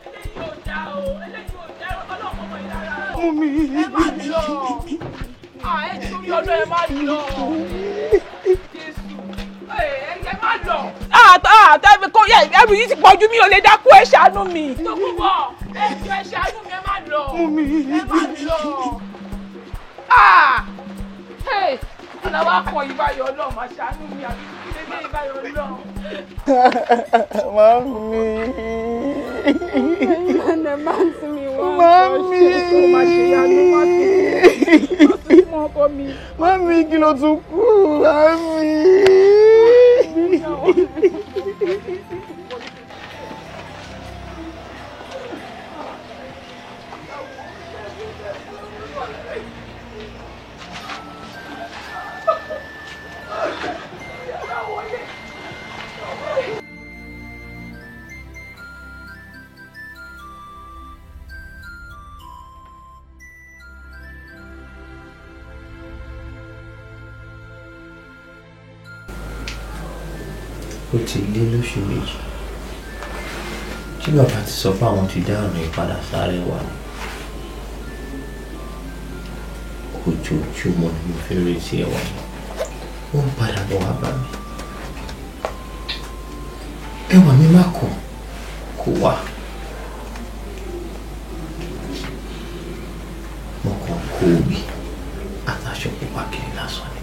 Eléyìí ò dá o, eléyìí ò dá, ọlọ́mọ ọmọ yìí lára. Mú mi. Ẹ má lọ. Ẹ torí Ọlọ́run ẹ má lọ. Jésù, ẹ má lọ. Ẹrù yìí ti pọ̀ jù, mi ò lè dákú, ẹ ṣàánú mi. Tòkunbọ̀, ẹ jọ̀ọ́ ẹ ṣàánú mi, ẹ má lọ. Mú mi. Ẹ má lọ. Ọlọ́wọ́ akọ ìbáyọ̀ Ọlọ́run máa ṣàánú mi àbí kílé ìbáyọ̀ Ọlọ́run. Mami. Mami. Mami, kí ló tún kù? Mami. Ó ti lé lóṣù méjì tí bàbá ti sọ pé àwọn ti dá ọ̀nà ìpadà sáré wa ni. Ojoojúmọ́ ni mo fi retí ẹwà mi, ó ń padà bọ̀ wá bá mi. Ẹwà mi má kọ̀ kó wá. Mo kàn kó obì àtàṣọ pupa kiri lásán ni.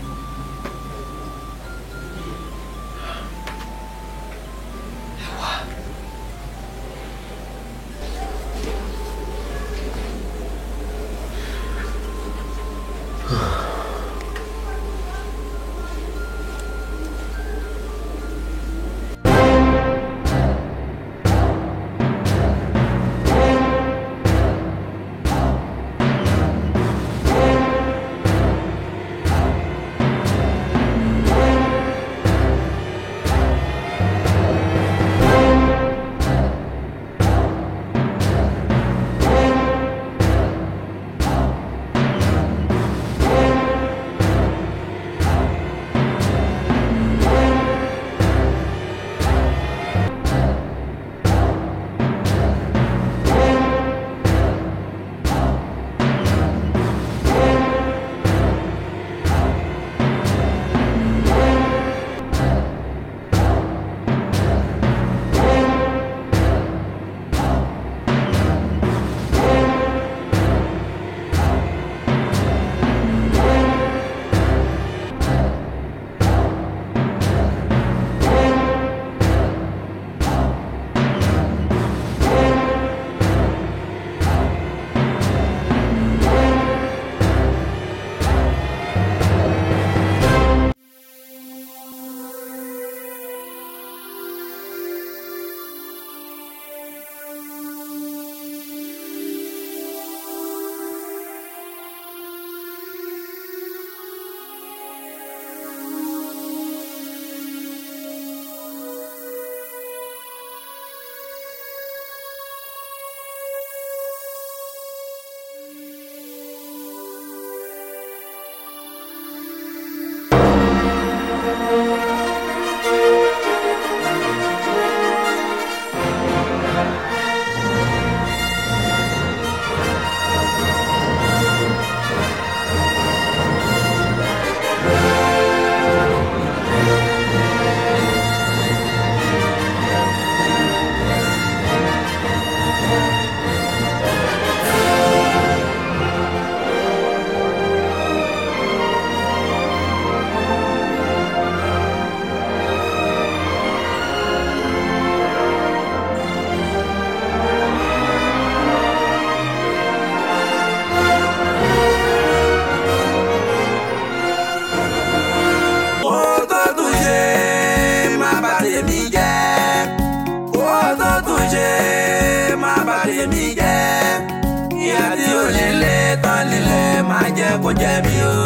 jẹ́ kó jẹ mí o.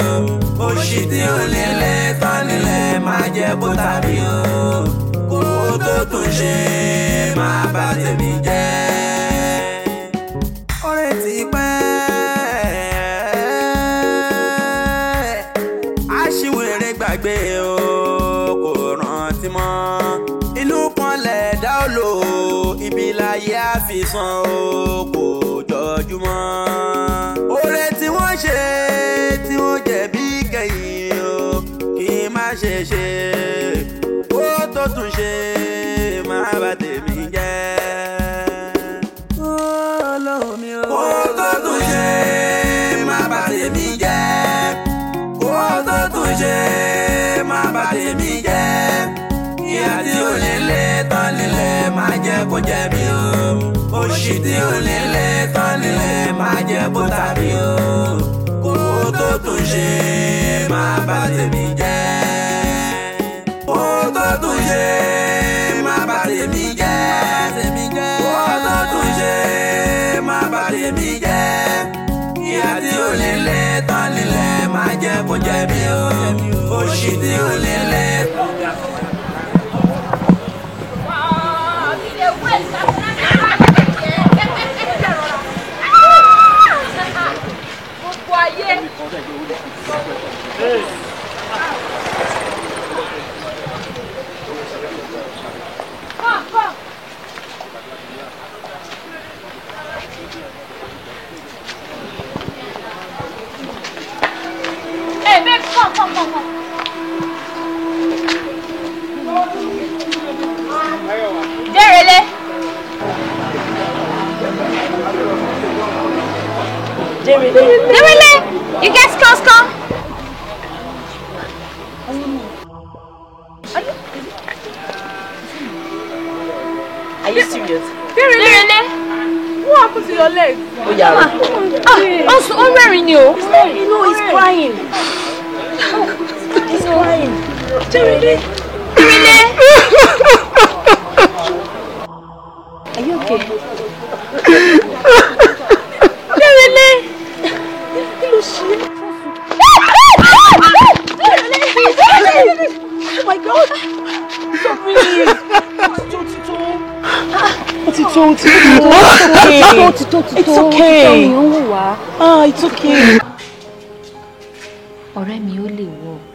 Òṣì tí ò lélẹ̀ tán nílẹ̀ máa jẹ́ kó tà mí o. Kó tó tún ṣe máa bà tèmi jẹ́. Ọ̀rẹ́ ti pẹ́, aṣiwèrè gbàgbé o, kò rántí mọ́. Inú kan lẹ̀dá ò lò, ibi láyé àfisàn o, kò jọjú mọ́. Oore tí wọ́n ṣe tí wọ́n jẹ̀bi kẹ́yìn o, kí n má ṣe ṣe kó tó tún ṣe má bà tèmi jẹ́. Ọlọ́run mi o. Kó tó tún ṣe má bà tèmi jẹ́. Kó tó tún ṣe má bà tèmi jẹ́. Ìyà tí ò lélẹ̀ tán nílẹ̀ máa jẹ́ kó jẹ mí o. Òṣì tí ò lélẹ̀ tán nílẹ̀ máa jẹ́ kó tà mí o. Kó tó tún ṣe má bà tèmi jẹ́. Kó tó tún ṣe má bà tèmi jẹ́. Kó tó tún ṣe má bà tèmi jẹ́. Ìyà tí ò lélẹ̀ tán nílẹ̀ máa jẹ́ kó jẹ mí o. Òṣì tí ò lélẹ̀. Gbogbo ayé. Come, come. Hey, babe, come, come, come, come. Derele. Derele. Derele, you guys close, come. Are you serious? Derele. What happened to your leg? Oh, yeah. Ah, also, I'm wearing you. You know, he's crying. He's crying. Derele. Derele. Are you okay? Derele. Kí ló ṣe? Oh my God! Sorry. Ó ti tó. It's okay. Ah, it's okay. Ọ̀rẹ́ mi ó lè work.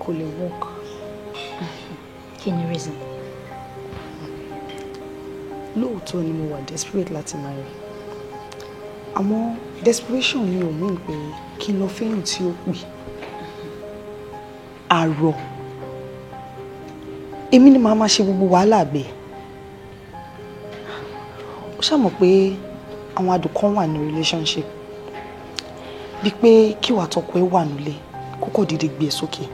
Kò lè work. Kí ni reason? Lóòótọ́ ni mo wà desperate láti marry. Àmọ́ desperation mi ò mean pé kí n lọ fẹ́yàn tí ó pè. Àrọ̀. Èmi ni màá máa ṣe gbogbo wàhálà àgbẹ̀. Ó ṣàmọ̀ pé àwọn adùn kan wà ní relationship. Bí pé kí wàá tọkọ ẹ wà nílé kókò dìde gbé e sókè.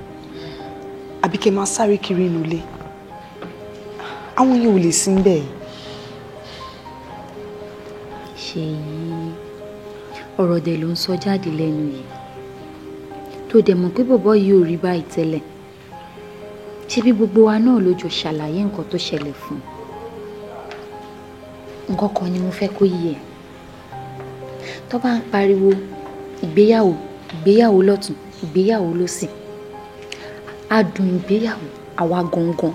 Àbí kẹ́ máa sáré kiri nílé. Àwọn yẹn ò lè sí níbẹ̀. Ṣèyí, ọ̀rọ̀ dẹ̀ ló ń sọ jáde lẹ́nu yìí. Tó dẹ̀ mọ̀ pé bọ̀bọ́ yìí ò rí báyìí tẹ́lẹ̀. Ṣé bí gbogbo wa náà ló jọ ṣàlàyé nǹkan tó ṣẹlẹ̀ fún un? Nǹkan kan ni mo fẹ́ kó yé ẹ. Tó bá ń pariwo ìgbéyàwó, ìgbéyàwó lọ́tùn, ìgbéyàwó lósì. Adùn ìgbéyàwó, àwa gangan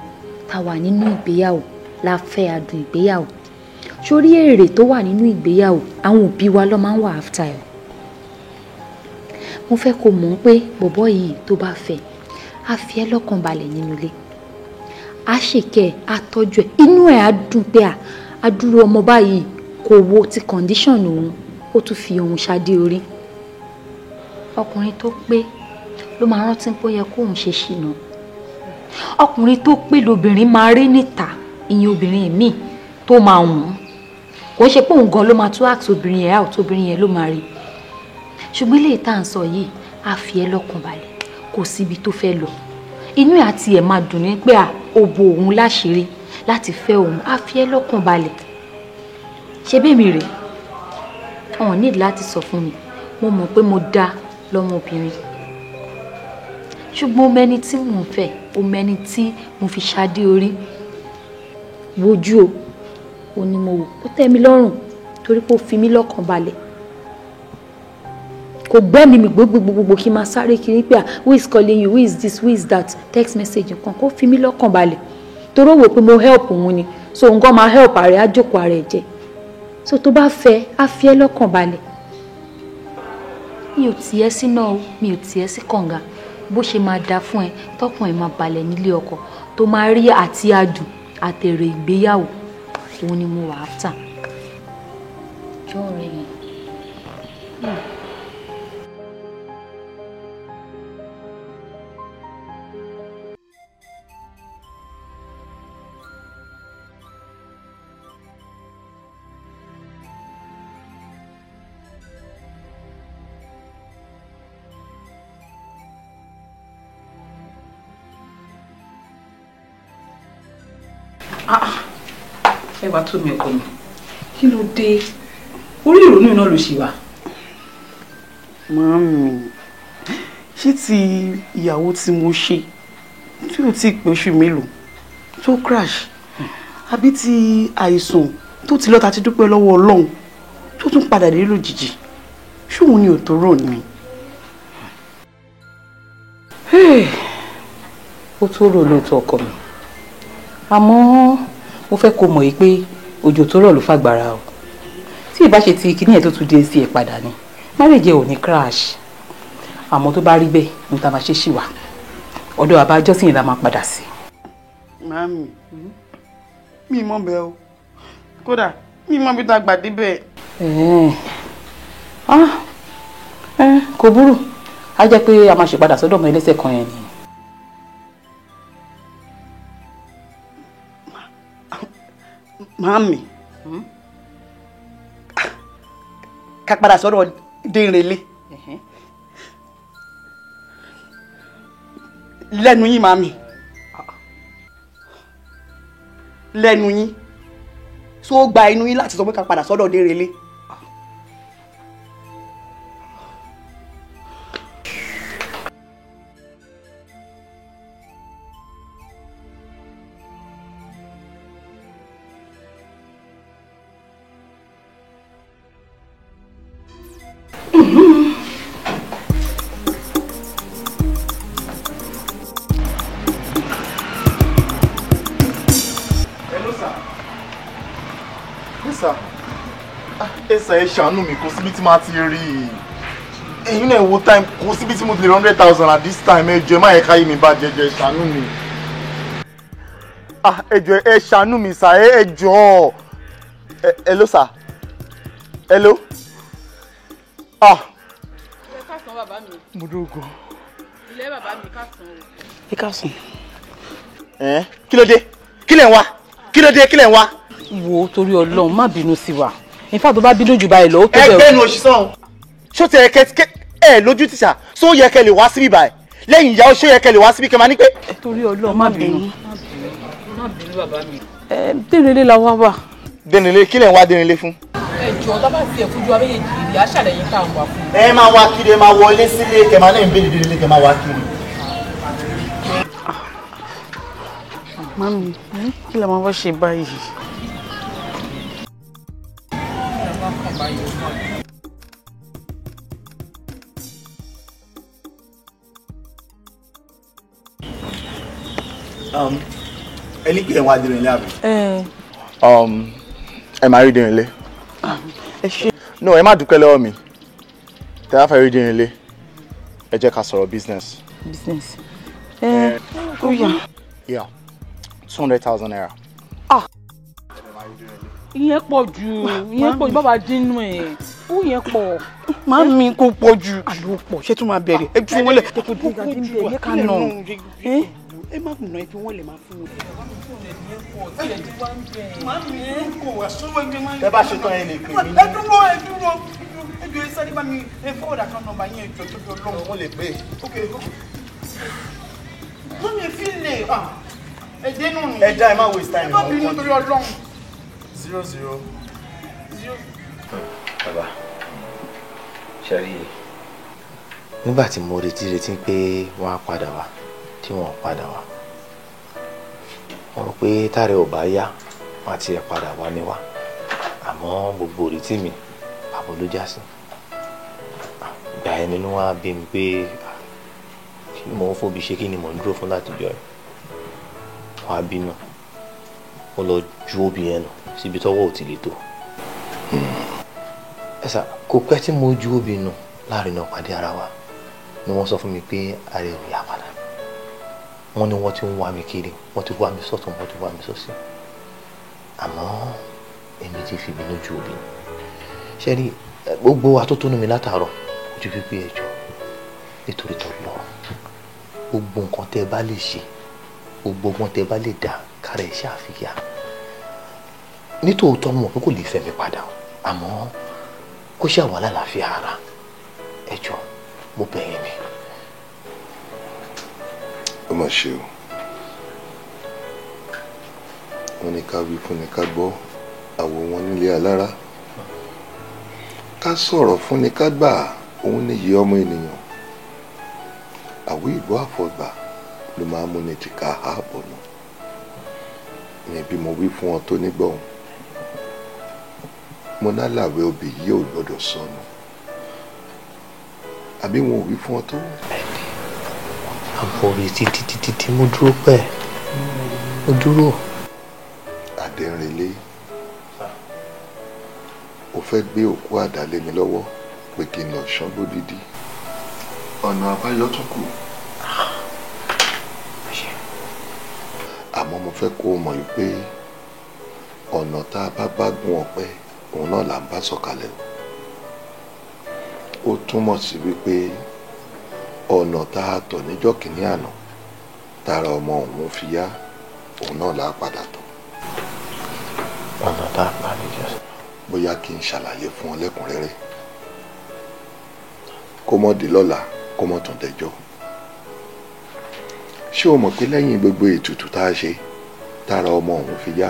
tá wà nínú ìgbéyàwó la fẹ́ adùn ìgbéyàwó. Sórí èrè tó wà nínú ìgbéyàwó, àwọn òbí wa ló máa ń wà after ẹ̀. Mo fẹ́ kó mọ̀ pé bọ̀bọ́ yìí tó bá fẹ́, á fi ẹ́ lọ́kàn balẹ̀ nínú ilé. Á ṣèkẹ́ ẹ̀, á tọ́jú ẹ̀, inú ẹ̀ á dùn pé à dúró ọmọ báyìí kò wo ti condition òun, ó tún fi òun ṣadé orí. Ọkùnrin tó pé ló máa rántí pé ó yẹ kóun ṣe ṣìnà. Ọkùnrin tó pé lobìnrin máa rí níta, ìyẹn obìnrin míì tó máa wùn ún. Kò ń ṣe pé òun gan ló máa tún ask obìnrin yẹn out, obìnrin yẹn ló máa rí. Ṣùgbọ́n eléyìí tá à ń sọ yìí, á fi ẹ́ lọ́kàn balẹ̀, kò síbi tó fẹ́ lọ. Inú ẹ̀ àti ẹ̀ máa dùn ní pé à ó bo òun láṣìírí láti fẹ́ òun, á fi ẹ́ lọ́kàn balẹ̀. Ṣé bẹ́ẹ̀ mi rèé? Wọn ò need láti sọ fún mi, mo mọ̀ pé mo dá lọ́mọbìnrin. Ṣùgbọ́n o mẹni tí mò ń fẹ́, o mẹni tí mo fi ṣadé orí. Wojú o, ó ní mo wò, ó tẹ́ mi lọ́rùn torí pé ó fi mí lọ́kàn balẹ̀. Kò gbẹ́ mi gbogbogbò kí n máa sáré kiri pé who is calling you, who is this, who is that, text message nǹkan kó fi mí lọ́kàn balẹ̀. Torí ó wò pé mo help òun ni, so nǹkan máa help ààrẹ á jókòó ààrẹ jẹ. So tó bá fẹ́, á fi ẹ́ lọ́kàn balẹ̀. Mi ò tiẹ̀ síná o, mi ò tiẹ̀ sí kànga. Bó ṣe máa da fún ẹ, tọkàn ẹ máa balẹ̀ nílé ọkọ, tó máa rí àti adùn àtèrè ìgbéyàwó, òun ni mo wà áfítà. Jọ́ ọ̀rẹ́ mi. Ẹ wá tó mi ọkọ mi, kí ló dé? Orí ìrònú iná ló ṣì wà. Màámi, ṣé ti ìyàwó tí mo ṣe tí ò tí ì pé oṣù mélòó tó crash, àbí ti àìsàn tó ti lọ́ta ti dúpẹ́ lọ́wọ́ Ọlọ́run tó tún padà dé lójijì, ṣóun ni ò tó rò ní? Ó tó rò lóòótọ́ ọkọ mi, àmọ́ mo fẹ́ kó mọ̀ yìí pé òjò tó rọ̀ ló fàgbára o. Tí ìbá ṣe ti kíní ẹ̀ tó tún dé sí ẹ̀ padà ni marriage ò ní crash. Àmọ́ tó bá rí bẹ́ẹ̀ ní ta máa ṣe ṣì wà, ọ̀dọ̀ bàbá jọ́sìn yẹn la máa padà sí. Màámi, mi mọ̀ bẹ́ẹ̀ o, kódà mi mọ̀ bí tá a gbà débẹ̀. Kò burú, á jẹ́ pé a máa ṣèpadà sọ́dọ̀ ọmọ ẹlẹ́sẹ̀ kan yẹn ni. Màámi, ká padà sọ́dọ̀ Dérelé lẹ́nu yín. Màámi, lẹ́nu yín, tó gba inú yín láti sọ pé ká padà sọ́dọ̀ Dérelé? Ẹ ṣàánú mi, kò síbi tí màá ti rí i. Ẹ̀yin náà wo time, kò síbi tí mo ti lè 100,000 at this time. Ẹ jọ̀ọ́ ẹ má yẹ káyé mi bàjẹ́, ẹ ṣàánú mi. Ẹ jọ̀ọ́ ẹ ṣàánú mi sà, ẹ jọ̀ọ́. Hello sà. Hello. Ẹ káàsán bàbá mi. Mo dógo. Ilé bàbá mi káàsán o. Ẹ káàsán. Kí ló dé? Kí lẹ̀ ń wá? Kí ló dé? Kí lẹ̀ ń wá? Wo torí Ọlọ́run, má bínú sí wa. In fact, tó bá bínú jù báyìí lọ, ó tó bẹ̀rù. Ẹgbẹ́ nu òṣìṣàn o. Ṣó ti ẹ ẹ lójú tìṣà, ṣó yẹ kẹ́ lè wá síbí báyìí? Lẹ́yìn ìyá, ṣó yẹ kẹ́ lè wá síbí kẹ́ máa ní pé. Torí Ọlọ́run, má bínú. Má bínú bàbá mi. Dérelé la wá wà. Dérelé, kí lẹ̀ ń wá Dérelé fún? Ẹ jọ̀ọ́, tá bá tiẹ̀ fojú wa méjèèjì rí, á ṣàlàyé tá à ń wà fún. Ẹ máa wá kiri, ẹ máa wọlé sílé, kẹ́ máa náà ń béèrè Dérelé, kẹ́ máa wá kiri. Màámi, kí la máa wá ṣe báyìí? Ẹ ní kí ẹ wá Dérelé àbí? Ẹ máa rí Dérelé. No, ẹ má dúpẹ́ lọ́wọ́ mi. Tẹ́ bá fẹ́ rí Dérelé, ẹ jẹ́ ká sọ̀rọ̀ business. Business. Ó yá. Yeah, 200,000 naira. Ìyẹn pọ̀ jù, ìyẹn pọ̀ jù, bàbá dínú ẹ̀, ó yẹn pọ̀. Màámi, kò pọ̀ jù. Àlọ́ pọ̀, ṣé tún máa bẹ̀rẹ̀? Ẹ fi wọ́n lẹ̀. Kò pọ̀ jù, ẹ ká nà. Ẹ má nà, ẹ fi wọ́n lẹ̀ máa fún wọn. Màámi, kò wá sówó ẹgbẹ́ máa ń. Tẹ́ bá ṣe tán ẹ lè pè mí. Ẹ dúró, ẹ dúró. Ẹ jọ̀ọ́ ẹ sáré bá mi ẹ fọwọ́dà kan nọ́mbà yín, ẹ jọ̀ọ́ tó jọ lọ́wọ́. Mo lè pè é. Màámi, ẹ fi lè. Ẹ dénú ni. Ẹ dá, ẹ má waste time. Ẹ má bínú torí Ọlọ́run. 0 0 0. Bàbá, ṣe rí i nígbà tí mo retí pé wọ́n á padà wá, tí wọ́n padà wá, wọ́n rò pé táàrẹ ò bá yá wọ́n á tiẹ̀ padà wá ní wá, àmọ́ gbogbo ìrètí mi pàbó ló já sí. Ìgbà yẹn yẹn nínú wa bí mi pé kí ni mò ń fòbi ṣe, kí ni mò ń dúró fún láti jọ ẹ̀. Wọ́n á bínú, mo lọ ju obì yẹn nù síbi tọ́wọ́ ò ti lè tó. Ẹ sà, kò pẹ́ tí mo ju obì nù láàrin náà pàdé ara wa ni wọ́n sọ fún mi pé ààrẹ ò yá padà. Wọ́n ní wọ́n ti ń wá mi kiri, wọ́n ti wá mi sọ́tún, wọ́n ti wá mi sósì. Àmọ́ èmi ti fi ìbínú ju obì nù. Ṣé rí gbogbo atótónu mi látàárọ̀ ojú pípé ẹjọ́ nítorí tó lọ gbogbo nǹkan tẹ́ ẹ bá lè ṣe, gbogbo nǹkan tẹ́ ẹ bá lè dá kára ẹ̀ ṣàfihàn. Nítòótọ́ mo mọ̀ pé kò lè fẹ́ mi padà, àmọ́ kó ṣàwà lálàáfíà ara. Ẹjọ́ mo bẹ̀ yín ni. Ó mà ṣe o, wọ́n ní ká wí fún ni ká gbọ́, àwọ̀ wọn nílé alára. Ká sọ̀rọ̀ fún ni ká gbà, òun níyì ọmọ ènìyàn. Àwí ìgbọ́ àfọ̀gbà ló máa ń múni tìka ààbọ̀ nù. Ní bí mo wí fún ọ tó nígbọ̀hún, mo nálàwẹ̀ obì yìí ò gbọ́dọ̀ sọnù. Àbí wọn ò wí fún ọ tó? Bẹ́ẹ̀ni, àbọ̀rẹ̀ títí títí tí mo dúró pẹ́, mo dúró. Adẹ́rìnlé, o fẹ́ gbé òkú àdá lé mi lọ́wọ́ pé kí n lọ ṣángbó dídí. Ọ̀nà àbáyọ tún kù. Àmọ́ mo fẹ́ kó o mọ̀ pé ọ̀nà tá a bá bá gún ọ̀pẹ òun náà là ń bá sọ̀kalẹ̀ o. Ó túmọ̀ sí wípé ọ̀nà tá a tọ̀ níjọ́ kìíní àná tára ọmọ òun fi yá òun náà là á padà tọ̀. Ọ̀nà tá a pa níjọ́. Bóyá kí n ṣàlàyé fún ọ lẹ́kùnrẹ́rẹ́ kó mọ́ di lọ́la kó mọ́ tún dẹjọ́. Ṣé o mọ̀ pé lẹ́yìn gbogbo ètùtù tá a ṣe tára ọmọ òun fi yá,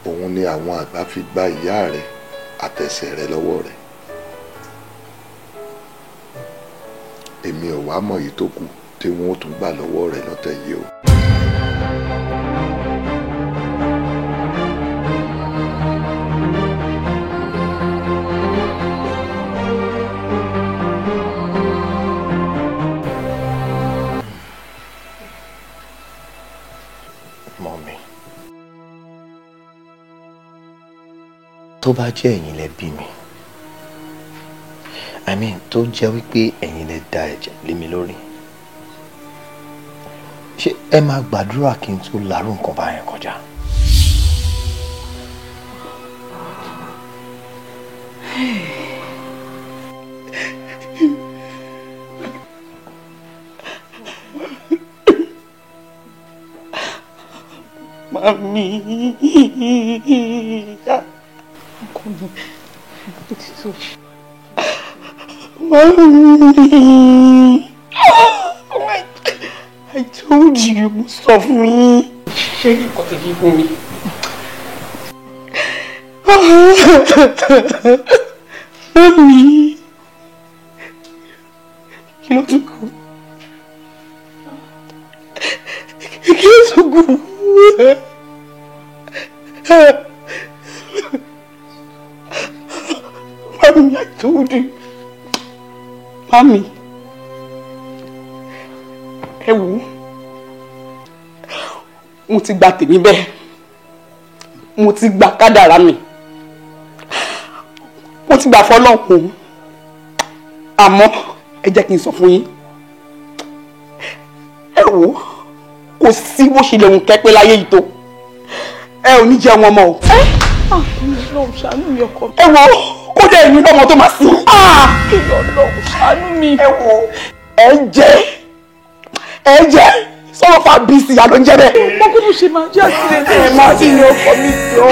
òun ni àwọn àgbà fi gba ìyá rẹ̀ àtẹsẹ̀ rẹ̀ lọ́wọ́ rẹ̀. Èmi ò wá mọ̀ èyí tó kù tí wọ́n ó tún gbà lọ́wọ́ rẹ̀ lọ́tẹ̀ yìí o. Tó bá jẹ́ ẹ̀yin lẹ bí mi, I mean tó jẹ́ wípé ẹ̀yin lẹ da ẹ̀jẹ̀ lé mi lórí, ṣé ẹ máa gbàdúrà kí n tó làárọ̀ nǹkan báyẹn kọjá? Mami. Ọkọ mi, ó ti tó. Mami. I told you, mo sọ fún yín. Ṣé nǹkan ti fi fún mi? Mami. Kí ló tún kù? Kí ló tún kù? Mami, I told you. Mami, ẹ wò ó, mo ti gba tèmi bẹ́ẹ̀, mo ti gba kádàrá mi, mo ti gbà fọlọ́hún. Àmọ́ ẹ jẹ́ kí n sọ fún yín, ẹ wò ó, kò sí bó ṣe lè hùn kẹ́pẹ́ láyé yìí tó, ẹ ò ní jẹun ọmọ o. Ọlọ́run ṣàánú mi ọkọ mi. Ẹ wò ó, kódà ẹ̀yin lọ́mọ tó máa sìn. Ọlọ́run ṣàánú mi. Ẹ wò ó, ẹ jẹ ẹ jẹ sọ̀rọ̀ fa bíìsì àlọ́ ń jẹ́ bẹ́ẹ̀. Mo kúrò ṣe máa jẹ́ àtìlẹ́ ẹ máa ti ní ọkọ mi jọ.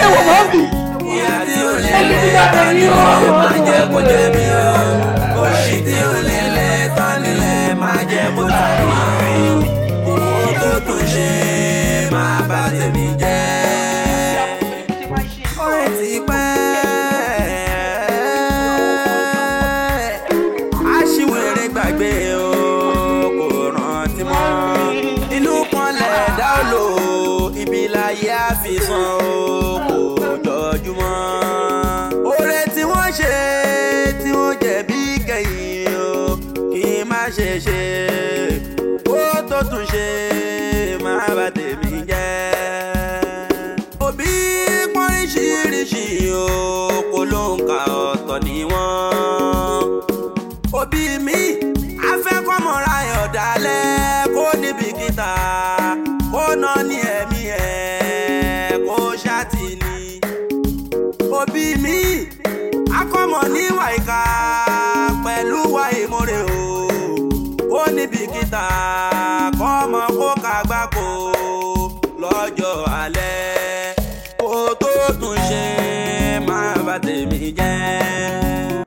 Ẹ wò máa bì. Ẹ ní bí bàbá mi ò máa jẹ́ kó jẹ́ mi o. Oṣì tí ò lélẹ̀ tán nílẹ̀ máa jẹ́ kó tà mí. Owó tó tún ṣe máa bá tèmi jẹ́. Ọ̀rẹ́ ti pẹ́. Aṣiwèrè gbàgbé o, kò rántí mọ́. Inú kan lẹ̀dá ò lò, ibi láyé àfihàn o, kò jọjú mọ́. Oore tí wọ́n ṣe tí ṣe má bà tèmi jẹ́. Òbí pọ́nríṣiríṣi o, kò ló ń ka ọ̀tọ̀ ni wọ́n. Òbí mi afẹ́kọ́mọ́ra ọ̀dàlẹ̀ kó níbi kíta kó ná ní ẹ̀mí ẹ̀ kó ṣáàtì ni. Òbí mi akọ́mọ níwà ìka pẹ̀lú wà ìmúre o, kó níbi kíta kọ́mọ kó kàgbákò lọ́jọ́ alẹ́. Kó tó tún ṣe má bà tèmi jẹ́.